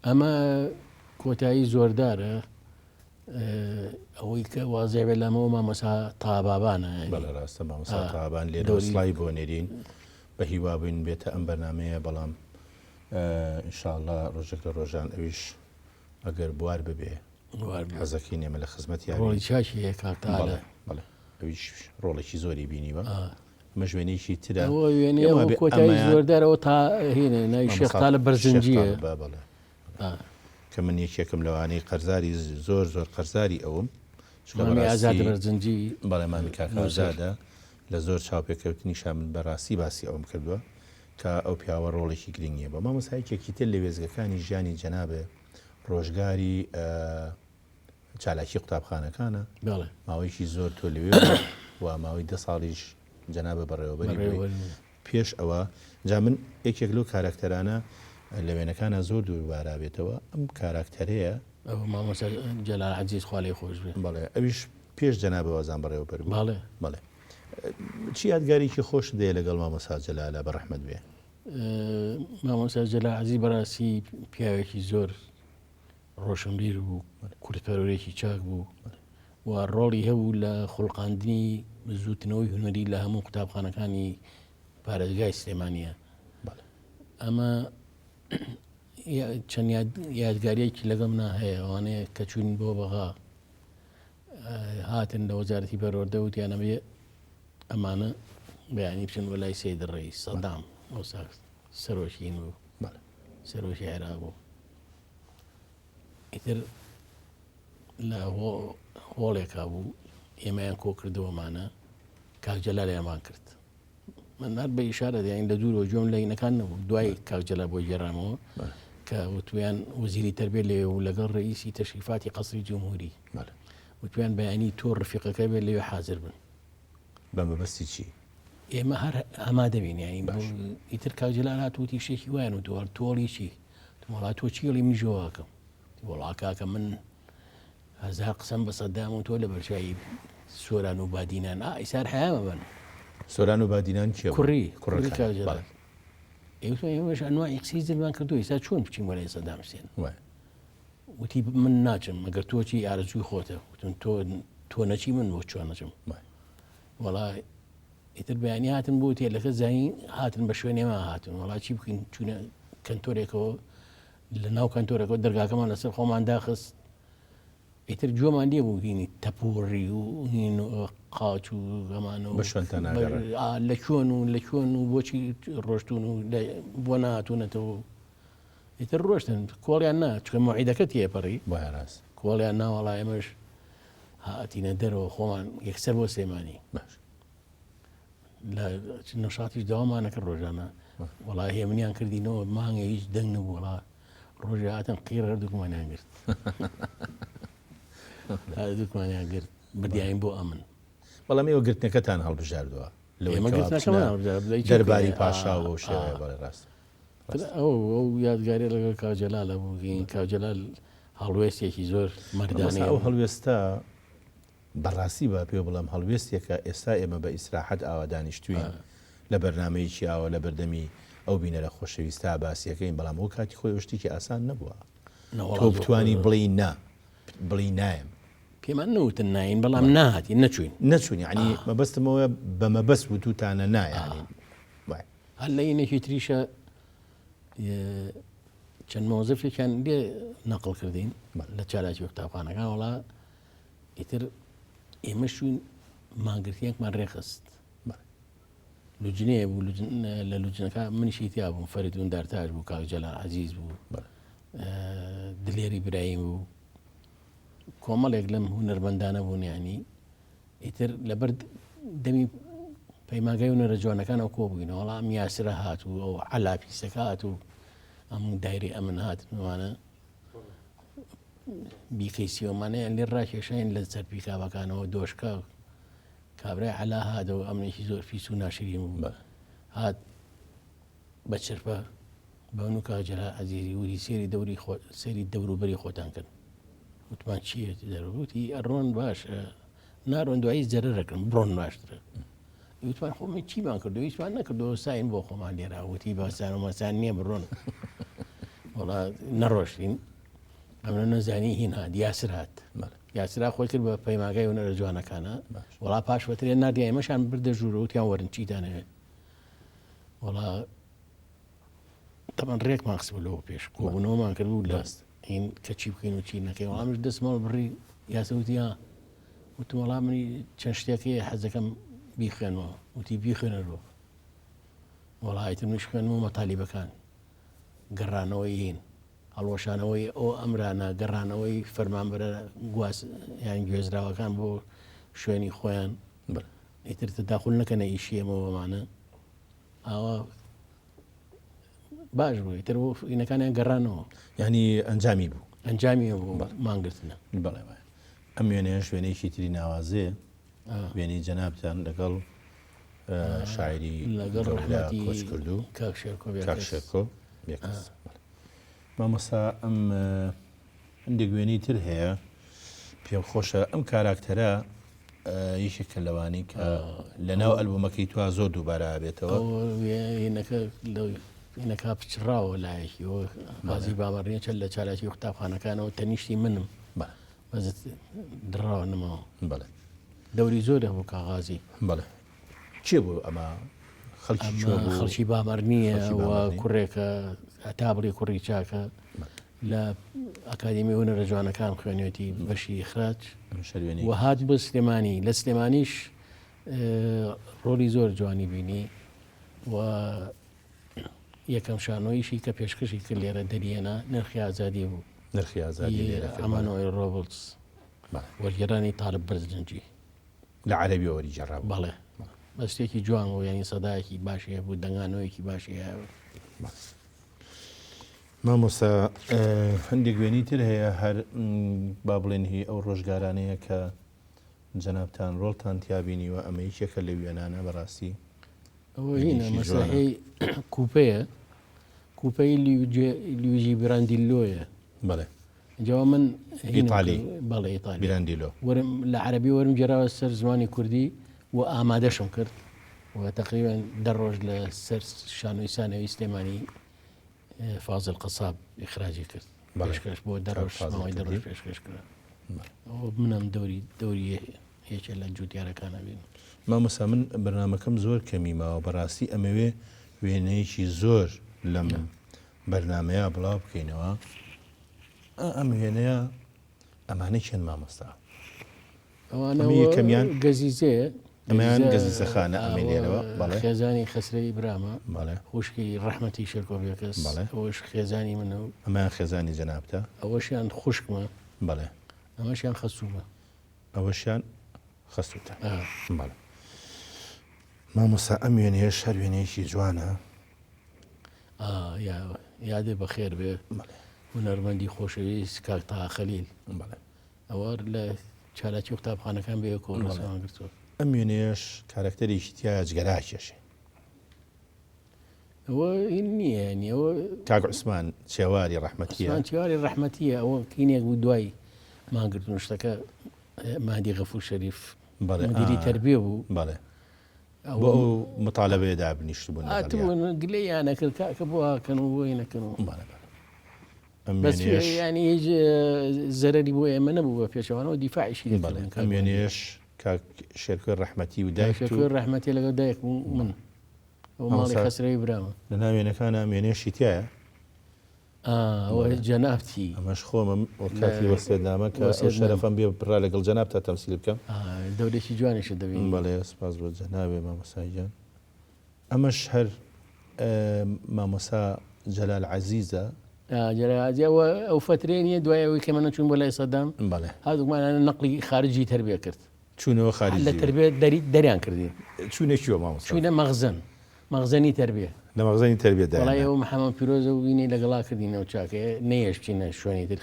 ئەمە کۆتایی زۆردارە ئەوەی کە وازێ بێ لەمەوە مامۆسا تابابانە. بەڵێ ڕاستە مامۆسا تابان لێرەوە سڵاوی بۆ نێرین بە هیوا بووین بێتە ئەم بەرنامەیە بەڵام ئینشاءاللە ڕۆژێک لە ڕۆژان ئەویش ئەگەر بوار ببێ حەزەکەین ئێمە لە خزمەتیا بین. ڕۆڵی چاکی هەیە کاک تاالە. بەڵێ ئەویش ڕۆڵێکی زۆری بینیوە. ئەمەش وێنەیەکی ترە. ئەوە وێنەیە بۆ کۆتایی زۆردارەوە تا هینە ناوی شێخ تالب بەرزنجییە. بەڵێ کە من یەکێکم لەوانەی قەرزاری زۆر زۆر قەرزاری ئەوم. چونکە مامی ئازاد بەرزنجی بەڵێ مامی کاک ئازادە لە زۆر چاوپێکەوتنیشا من بەڕاستی باسی ئەوم کردووە کە ئەو پیاوە ڕۆڵێکی گرنگی هەبووە. مامۆستا یەکێکی تر لە وێستگەکانی ژیانی جەنابێ ڕۆژگاری چالاکی قوتابخانەکانە بەڵێ. ماوەیەکی زۆر تۆ لەوێ بووی و ماوەی دە ساڵیش جەنابە بەڕێوەبەری بووی پێش ئەوە جا من یەکێک لەو کاراکتەرانە لە وێنەکانە زۆر دووبارە بێتەوە ئەم کاراکتەرەیە ئەوە مامۆستا جەلال عەزیز خوا لێی خۆش بێ. بەڵێ ئەویش پێش جەنابە وازان بەڕێوەبەر بوو. بەڵێ. بەڵێ چی یادگاریکی خۆشت هەیە لەگەڵ مامۆستا جەلالە بە ڕەحمەت بێ؟ مامۆستا جەلال عەزیز بەڕاستی پیاوێکی زۆر ڕۆشنبیر بوو، کوردپەروەرێکی چاک بوو و ڕۆڵی هەبوو لە خوڵقاندنی بزووتنەوەی هونەری لە هەموو قوتابخانەکانی پارێزگای سلێمانیە. ئەمە چەند یادگاریەکی لەگەڵ منا هەیە ئەوانەیە کە چوین بۆ بەغا هاتن لە وەزارەتی پەروەردە وتیان ئەبێ ئەمانە بەیانی بچن بۆ لای سید ڕەئیس سەدام ئەوسا سەرۆکی بوو سەرۆکی عێراق بوو ئیتر لە هۆڵێکا بوو ئێمەیان کۆ کردەوەمانە کاک جەلالیان کرد من هەر بە ئیشارە یانی لە دوورەوە گوێم لە هینەکان نەبوو دوای کاک جەلال بۆی گێڕامەوە کە وتویان وەزیری تەربیە لەوێ و لەگەڵ ڕئیسی تەشریفاتی قەسری جمهوری وتویان بەیانی تۆ ڕفیقەکە بێ لەوێ حاضر بن بە مەبەستی چی؟ ئێمە هەر ئامادە بین یانی ئیتر کاک جەلال هات وتی شتێکی وایان وتووە تۆڵی چی؟ وەڵا تۆ چی ئەڵێی منیش واکەم وەڵا کاکە من هەزار قسەم بە سەدام و تۆ لە بەرچوی سۆران و بادینان ئا ئیسار حیا مەبەن. سۆران و بادینان کێ بوون؟ کوڕی کوڕی کاک جەلال. ئێوە ئێمەش ئەنواعی قسەی زلمان کردووە ئیستا چۆن بچین بۆ لای سەدام حسێن؟ وتی من ناچم مەگەر تۆ چی ئارەزووی خۆتە وتم تۆ. تۆ نەچی من بۆ چۆن نەچم وەڵا ئیتر بەیانی هاتن بۆ تێلەکە زانی هاتن بە شوێنێما هاتن وەڵا چی بکەین چوونە کەنتۆرێکەوە لە ناو کەنتۆرەکە دەرگاکەمان لەسەر خۆمان داخست ئیتر گوێمان لێ بوو هینی تەپوڕی و هین و قاچ و گەمانە و بە شوێنتان ناگەڕێن. لە کوێن و لە کوێن و بۆچی ڕۆشتون و بۆ نهاتوونەتەوە ئیتر ڕۆشتن کۆڵیان نا چکە مەعیدەکە تێپەڕی بۆیان ڕاست کۆڵیان ناوەڵا ئێمەش هاتینە دەرەوە خۆمان یەکسەر بۆ سلێمانی باش لە نەشاتیش داوامانەکە ڕۆژانە وەڵا هێمنیان کردینەوە مانگە هیچ دەنگ نەبوو وەڵا ڕۆژێ هاتن قیڕ هەردووکمانیان گرت هەردووکمانیان گرت بردیاین بۆ ئەمن بەڵام ئێوە گرتنەکەتان هەڵبژاردووە ئێمە گرتنەکەمان هەڵبژارد دەرباری پاشا و شێوەیە بەڵێ ڕاست ئەو ئەو یادگاری لەگەڵ کاک جەلالە بوو کاک جەلال هەڵوێستێکی زۆر مەردانەی ئەو هەڵوێستە بەڕاستی با پێ بڵێم هەڵوێستێکە ئێستا ئێمە بە ئیسراحەت ئاوا دانیشتوین لە بەرنامەیەکی ئاوا لە بەردەمی ئەو بینەرە خۆشەویستە باسیەکەین بەڵام ئەو کاتی خۆی ئەو شتێکی ئاسان نەبووە تۆ بتانی بڵێی نا بڵێی نایم. پێمان نەوتن ناین بەڵام ناهاتین نەچوین. نەچوین یانی مەبەستم ئەوەیە بە مەبەست وتوتانە نا یانی. هەر لە ینێکی تریشە چەند مۆزەفێکیان لێ نەقڵ کردین لە چالاکی قوتابخانەکان وڵا ئیتر ئێمە شوین مانگرتیەکمان ڕێخست لوجنەیە بوو لە لوجنەکە منیشی تیا بووم فەریدون دارتاش بوو کاک جەلال عەزیز بوو دلێری برایم بوو کۆمەڵێک لەم هونەرمەندانە بوون یعنی ئیتر لەبەر دەمی پەیمانگای هونەرە جوانەکانەوە کۆ بووینەوە وەڵام یاسرە هات و ئەو عەلا پیسەکە هات و ئەم دایری ئەمن هات وانە بیکەیسیۆمانەیان لێ ڕاکێشاین لە سەر پیکابەکانەوە دۆشکە کابرای عەلا هاتەوە ئەمنێکی زۆر پیس و ناشرین بوو هات بە چرپە بەون و کاک جەلال عەزیزی وتی سێری دەوری خۆ سێری دەوروبەری خۆتان کەن وتمان چییە دەروتی ئەڕۆن باش ناڕۆن دوایی زەرەرەکەن بڕۆن باشترە وتمان خۆ من چیمان کردو هیچمان نەکردەوە ساین بۆ خۆمان لێرا وتی باسان و مەسان نییە بڕۆن وڵا نەڕۆشتین ئەمە نەزانی هین هات یاسر هات یاسرا خۆی کرد بە پەیماگای هونەرە جوانەکانە وڵا پاش وەترێ نادیای ئێمەشان بردە ژوورە وتیان وەرن چیتانەوێت وڵا تەمان ڕێکمان خستبوو لەوە پێش کۆبوونەوەمان کردبوو لە هین کە چی بکەین و چی نەکەین وەڵا منیش دەستمەوە بڕی یاسر وتی ها وتم وەڵا منی چەند شتێک هەیە حەزەکەم بیخوێنمەوە وتی بیخوێنەرەوە وەڵا ئیتر منیش خوێنمەوە مەتالیبەکان گەڕانەوەی هین هەڵوەشانەوەی ئەو ئەمرانە گەڕانەوەی فەرمانبەرە گواز یان گوێزراوەکان بۆ شوێنی خۆیان ئیتر تەداخول نەکەنە ئیشی ئێمەوەمانە ئاوا باش بوو ئیتر بۆ ئینەکانیان گەڕانەوە. یانی ئەنجامی بوو. ئەنجامی بوو مانگرتنە. بەڵێ وایە. ئەم وێنەیەش وێنەیەکی تری ناوازەیە. وێنەی جەنابتان لەگەڵ شاعیری لەگەڵ ڕەحمەتی کۆچکردوو کاک شێرکۆ بێکەس. کاک شێرکۆ بێکەس. مامۆستا ئەم هەندێک وێنەی تر هەیە پێم خۆشە ئەم کاراکتەرە یەکێکە لەوانەی کە لە ناو ئەلبومەکەی تو زۆر دووبارە بێتەوە هینەکە پچڕاوە لایەکی قازی بامەڕنیە چەند لە چالاکی قوتابخانەکانەوە تەنیشتی منم بەزت دڕاوە نماوە بەڵێ دەوری زۆر هەبوو کاغازی بەڵێ کێ بوو ئەمە خەڵکی کوێ بوو؟ خەڵکی بامەرنییە و کوڕێکە هەتا بڵێ کوڕی چاکە لە ئەکادیمی هونەرە جوانەکان خوێنێتی بەشی ئیخراج و هات بۆ سلێمانی لە سلێمانیش ڕۆڵی زۆر جوانی بینی و یەکەم شانۆیشی کە پێشکەشی کرد لێرە دەریێنا نرخی ئازادی بوو نرخی ئازادی لێرە ئەمانۆیل ڕۆبڵس وەرگێڕانی تاڵب بەرزنجی لە عەرەبیەوە وەریگێڕابوو. بەڵێ بەس شتێکی جوان بوو یانی سەدایەکی باشی هەبوو دەنگانەوەیەکی باشی هەبوو. مامۆستا هەندێک وێنەی تر هەیە هەر با بڵێن هی ئەو ڕۆژگارانەیە کە جەنابتان ڕۆڵتان تیا بینیوە ئەمە یەکێکە لە وێنانە بەڕاستی ئەوە هینە مەسەحی کوپەیە کوپەی لویجی براندیلۆیە بەڵێ جا من ئیتالی بەڵێ ئیتالی بیراندیلۆ وەرم لە عەرەبی وەرم گێراوە سەر زمانی کوردی و ئامادەشم کرد و تقریبا دە ڕۆژ لە سەر شانۆی سانەوی سلێمانی فازل قەساب ئیخراجی کرد پێشکەش بۆ دە ڕۆژ ماوەی دە ڕۆژ پێشکەش کرا. ئەوە منم دەوری دەوری یەکێ لە جوتیارەکانە بین. مامۆستا من بەرنامەکەم زۆر کەمی ماوە بەڕاستی ئەمەوێ وێنەیەکی زۆر لەم بەرنامەیە بڵاو بکەینەوە ئەم وێنەیە ئەمانە کێن مامۆستا؟ ئەوانە یەکەمیان گەزیزەیە ئەمەیان گەزیزە خانە ئەمەی لێرەوە بەڵێ خێزانی خەسرەوی برامە بەڵێ خوشکی ڕەحمەتی شێرکۆ بێکەس بەڵێ ئەوەش خێزانی منە و ئەمەیان خێزانی جەنابتە ئەوەشیان خوشکمە بەڵێ ئەمەشیان خەسوومە ئەوەشیان خەسووتە بەڵێ مامۆستا ئەم وێنەیەش هەر وێنەیەکی جوانە یادێ بەخێر بێ هونەرمەندی خۆشەویست کاک تاها خەلیل بەڵێ ئەوە لە چالاکی قوتابخانەکان بەیەکەوە ڕێزمان گرتووە. ئەم وێنەیەش کارەکتەرێکی تیایە جگەرە ئەکێشێ. ئەوە هین نییە یانی ئەوە کاک عوسمان چێواری ڕەحمەتیە. عوسمان چێواری ڕەحمەتیە ئەوە کینێک بوو دوای مانگرتن و شتەکە مادی غەفور شەریف بەڵێ مدیری تەربیە بوو. بەڵێ بۆ ئەو مطالبەیە دابنیشتبوون لەگەڵیان. هاتبوون گلەییان ئەکرد کاکە بۆ هاکەن و بۆ نەکەن و. بەڵێ بەڵێ. ئەم بەس وێنەیەش یانی هیچ زەرەری بۆ ئێمە نەبوو بە پێچەوانەوە دیفاعیشی بەڵێ دەکردن ئەم وێنەیەش کاک شێرکۆی ڕەحمەتی و کاک دایکت و شێرکۆی ڕەحمەتی لەگەڵ دایکم و من ئەو ماڵی مامۆستا خەسرەوی برامە. لەناو وێنەکانا ئەم وێنەیەشی تیایە؟ ئا ئەوە جەنابتی. ئەمەش خۆمم وەک لە کاتی وەسێتنامە کە ئەو وەسێتنامە. شەرەفەم بێ بڕا لەگەڵ جەنابتا تەمسیل بکەم. ئا دەورێکی جوانیشت دەبینی. بەڵێ سپاس بۆ جەنابێ مامۆستا گیان. ئەمەش هەر مامۆستا جەلال عەزیزە. جەلال عەزیز ئەوە ئەو فەترەیە نییە دوای ئەوەی کە ئێمە چوون بۆ لای سەدام بەڵێ هەردووکمان نەقلی خارجی تەربیە کرد. چوونەوە خارجی لە تەربیە دەری دەریان کردین. چوونە کوێ مامۆستا؟ چووینە مەخزەن مەخزەنی تەربیە. لە مەخزەنی تەربیە دایان. وەڵای ئەو محەمەد پیرۆزە و وینەی لەگەڵا کردین ئەو چاکەیە نەیەشت بچینە شوێنی تر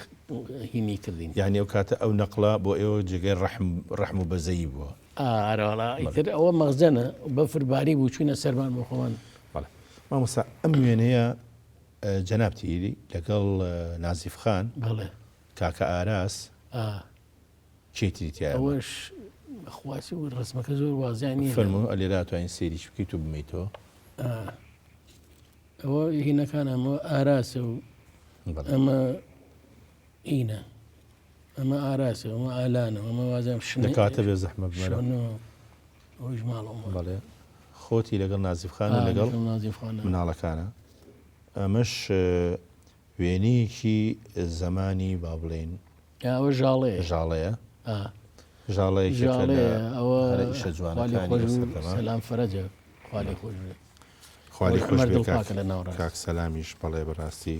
هینی کردین. یانی ئەو کاتە ئەو نەقڵە بۆ ئێوە جێگای ڕەحم ڕەحم و بەزەیی بووە. ئارەوەڵا ئیتر ئەوە مەخزەنە بەفر باری بوو چوینە سەربان بۆ خۆمان. بەڵێ مامۆستا ئەم وێنەیە جەنابتی لەگەڵ نازیف خان بەڵێ کاکە ئاراس کێی تری تیایە؟ ئەوەش خواسی و ڕسمەکە زۆر وازیان نییە. فەرموو ئەلێرا ئەتوانین سەیریش بکەیت و بمەیتەوە. ئەوە هینەکان ئەمە ئاراسە و ئەمە هینە ئەمە ئاراسە ئەمە ئالانە ئەمە وازم شنە کاتە بێ زەحمە بمەرە ئەوش ماڵەوە بەڵێ خۆتی لەگەڵ نازیف خان و لەگەڵ نازیف خان مناڵەکانە ئەمەش وێنەیەکی زەمانی با بڵێین ئەوە ژاڵەیە ژاڵەیە ژاڵەیەکێکە لە ئەوە هەرە ئیشە خوالی جوانەکانی خۆش ئەو بوو سەردەمە. سەلام فەرەجە خوالی خۆش بێ خوالی ئەوەش خۆش عومەر بێ دڵپاکە کاک لە ناوەڕاست. کاک سەلامیش بەڵێ بەڕاستی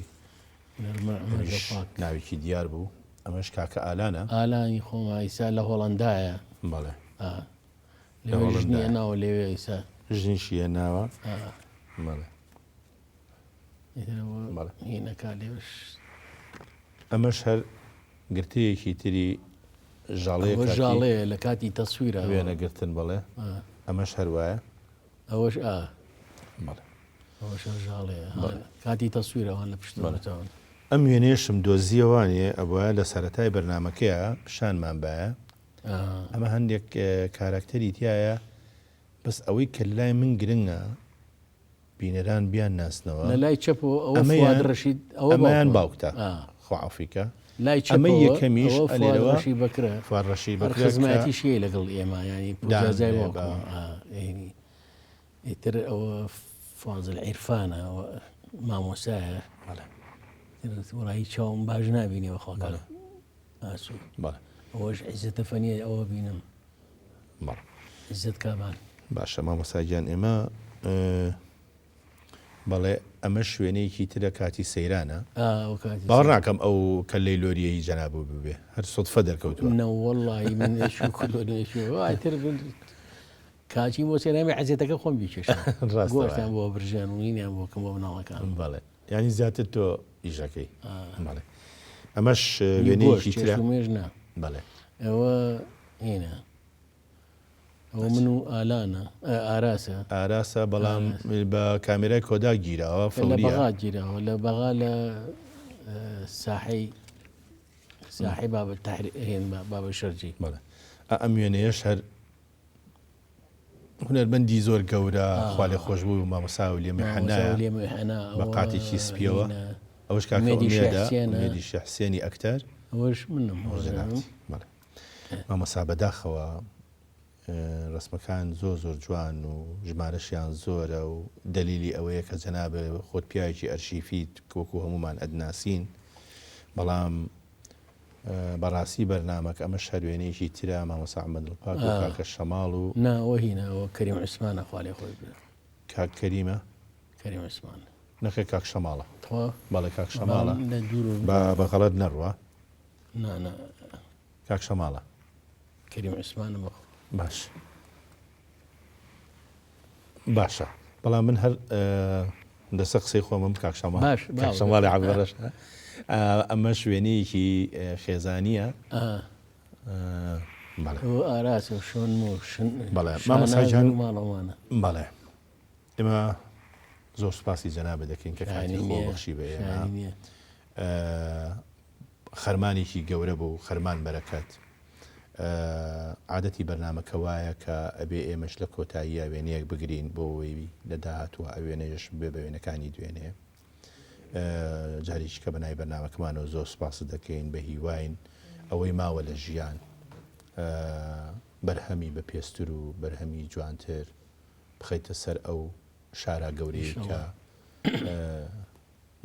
عومەر ئەویش دڵپاک. ناوێکی دیار بوو ئەمەش کاکە ئالانە ئالانی خۆم ئیسا لە هۆڵەندایە بەڵێ ئا. لە لەوێ ژنی هۆڵەندایە. هێناوە لەوێ ئیسا ژنیشی هێناوە ئا. بەڵێ ئەمەش هەر گرتەیەکی تری ژاڵەیە ئەوە ژاڵەیە لە کاتی تەسویرە وێنە گرتن بەڵێ ئەمەش هەر وایە ئەوەش ئا بەڵێ ئەوەش هەر ژاڵەیە کاتی تەسویرەوان لە پشت بەڵێ ئەم وێنەیەشم دۆزیەوانێ ئەبوایە لە سەرەتای بەرنامەکەیە پیشانمان بایە ئەمە هەندێک کاراکتەری تایە بەس ئەوەی کە لای من گرنگە بینەران بیان ناسنەوە. لە لای چەپەوە ئەوە فواد ڕەشید ئەوە ئەمەیان باوکتە خوا عەفوی کە لای ئەمەی چەپەوە یەکەمیش ئەوە فواد ئەلێرەوە ڕەشید بەکرە فواد ڕەشید هەر بەکرە کە خزمایەتیشی هەیە لەگەڵ ئێمە یانی پوورزای دانرێ بە باوکمە ئا یانی ئیتر ئەوە فازل عیرفانە ئەوە مامۆستایە بەڵێ ئیتر وەڵایی چاوم باش نابینێ بەخوا کاک بەڵێ ئاسۆ بەڵێ ئەوەش عیزەتە فەنیە ئەوە بینم بەڵێ عیزەت کابان. باشە مامۆستا گیان ئێمە بەڵێ ئەمە شوێنەیەکی ترە کاتی سەیرانە باوەڕ ناکەم ئەو کەللەی لۆریەی جەنابو ببێ هەر سوتفە دەرکەوتووە. نەوەڵڵاهی من ئەچوو کلۆری ئەچوو ئیتر من کاچی بۆ سەیرانی عەزێتەکە خۆم بیکێشم ڕاستە گۆشتیان بۆ برژێن و هینیان بۆ کەم بۆ مناڵەکان. بەڵێ یانی زیاتر تۆ ئیشەکەی بەڵێ ئەمەش وێنەیەکی ترە مێژ نا بەڵێ ئەوە هینە ئەوە من و ئالانە ئاراسە. ئاراسە بەڵام بە کامێرای کۆداک گیراوە لە فەوریە. بەغا گیراوە لە بەغا لە ساحەی ساحەی بابە تەحریر هێن بابە شەرجی. بەڵێ ئەم وێنەیەش هەر هونەرمەندی زۆر گەورە خوا لێ خۆش بوو مامۆستا ولیەم مامۆستا یوحەنایە ولیەم یوحەنا بە ئەوە قاتێکی سپیەوە هینە ئەوەش کاکە ئومێدی شێخ ئومێدە حسێنە ئومێدی شێخ حسێنی ئەکتەر. ئەوەش منم. بەڵێ مامۆستا بەداخەوە ڕەسمەکان زۆر زۆر جوان و ژمارەشیان زۆرە و دەلیلی ئەوەیە کە جەنابێ خۆت پیاوێکی ئەرشیفیت وەکو هەمومان ئەدناسین بەڵام بەڕاستی بەرنامەکە ئەمە شەروێنەیەکی ترە مامۆستا ئەحمەد دڵپاک و کاکە شەماڵ و نا ئەوە هینە ئەوە کەریم عوسمانە خوا لێ خۆش بێ کاک کەریمە کەریم عوسمان نەخێر کاک شەماڵە تخوا بەڵێ کاک شەماڵە لە دوور با بە غەڵەت نەڕوا نا نا کاک شەماڵە کەریم عوسمانە بەخوا باش باشە بەڵام من هەر لەسەر قسەی خۆمم کاک شەماڵ باش کاک شەماڵی عەبدەڕەش ئەمە شوێنەیەکی خێزانییە بەڵێ ئاراس و شۆن و شن بەڵێ مامۆستا گیان ماڵەوانە بەڵێ ئێمە زۆر سوپاسی جەنابت دەکەین کە کاتی خۆ بەخشی بە ئێمە خەرمانێکی گەورە بوو خەرمان بەرەکەت عادەتی بەرنامەکە وایە کە ئەبێ ئێمەش لە کۆتاییە وێنەیەک بگرین بۆ ئەوەی لە داهاتووە ئەو وێنەیەش ببێ بە وێنەکانی دوێنێ. جارێکی کە بە ناوی بەرنامەکەمانەوە زۆر سوپاست دەکەین بە هیواین ئەوەی ماوە لە ژیان بەرهەمی بە پێستر و بەرهەمی جوانتر بخەیتە سەر ئەو شارە گەورەیە کە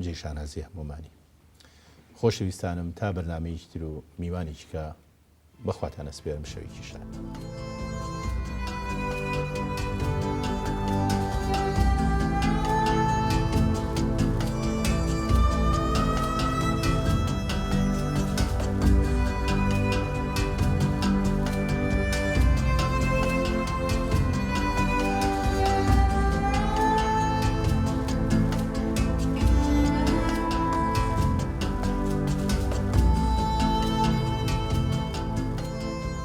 جێی شانازی هەموومانی. خۆشەویستانم تا بەرنامەیەکی تر و میوانێکی کە بەخواتان ئەسپێرم شەوێکی شاد.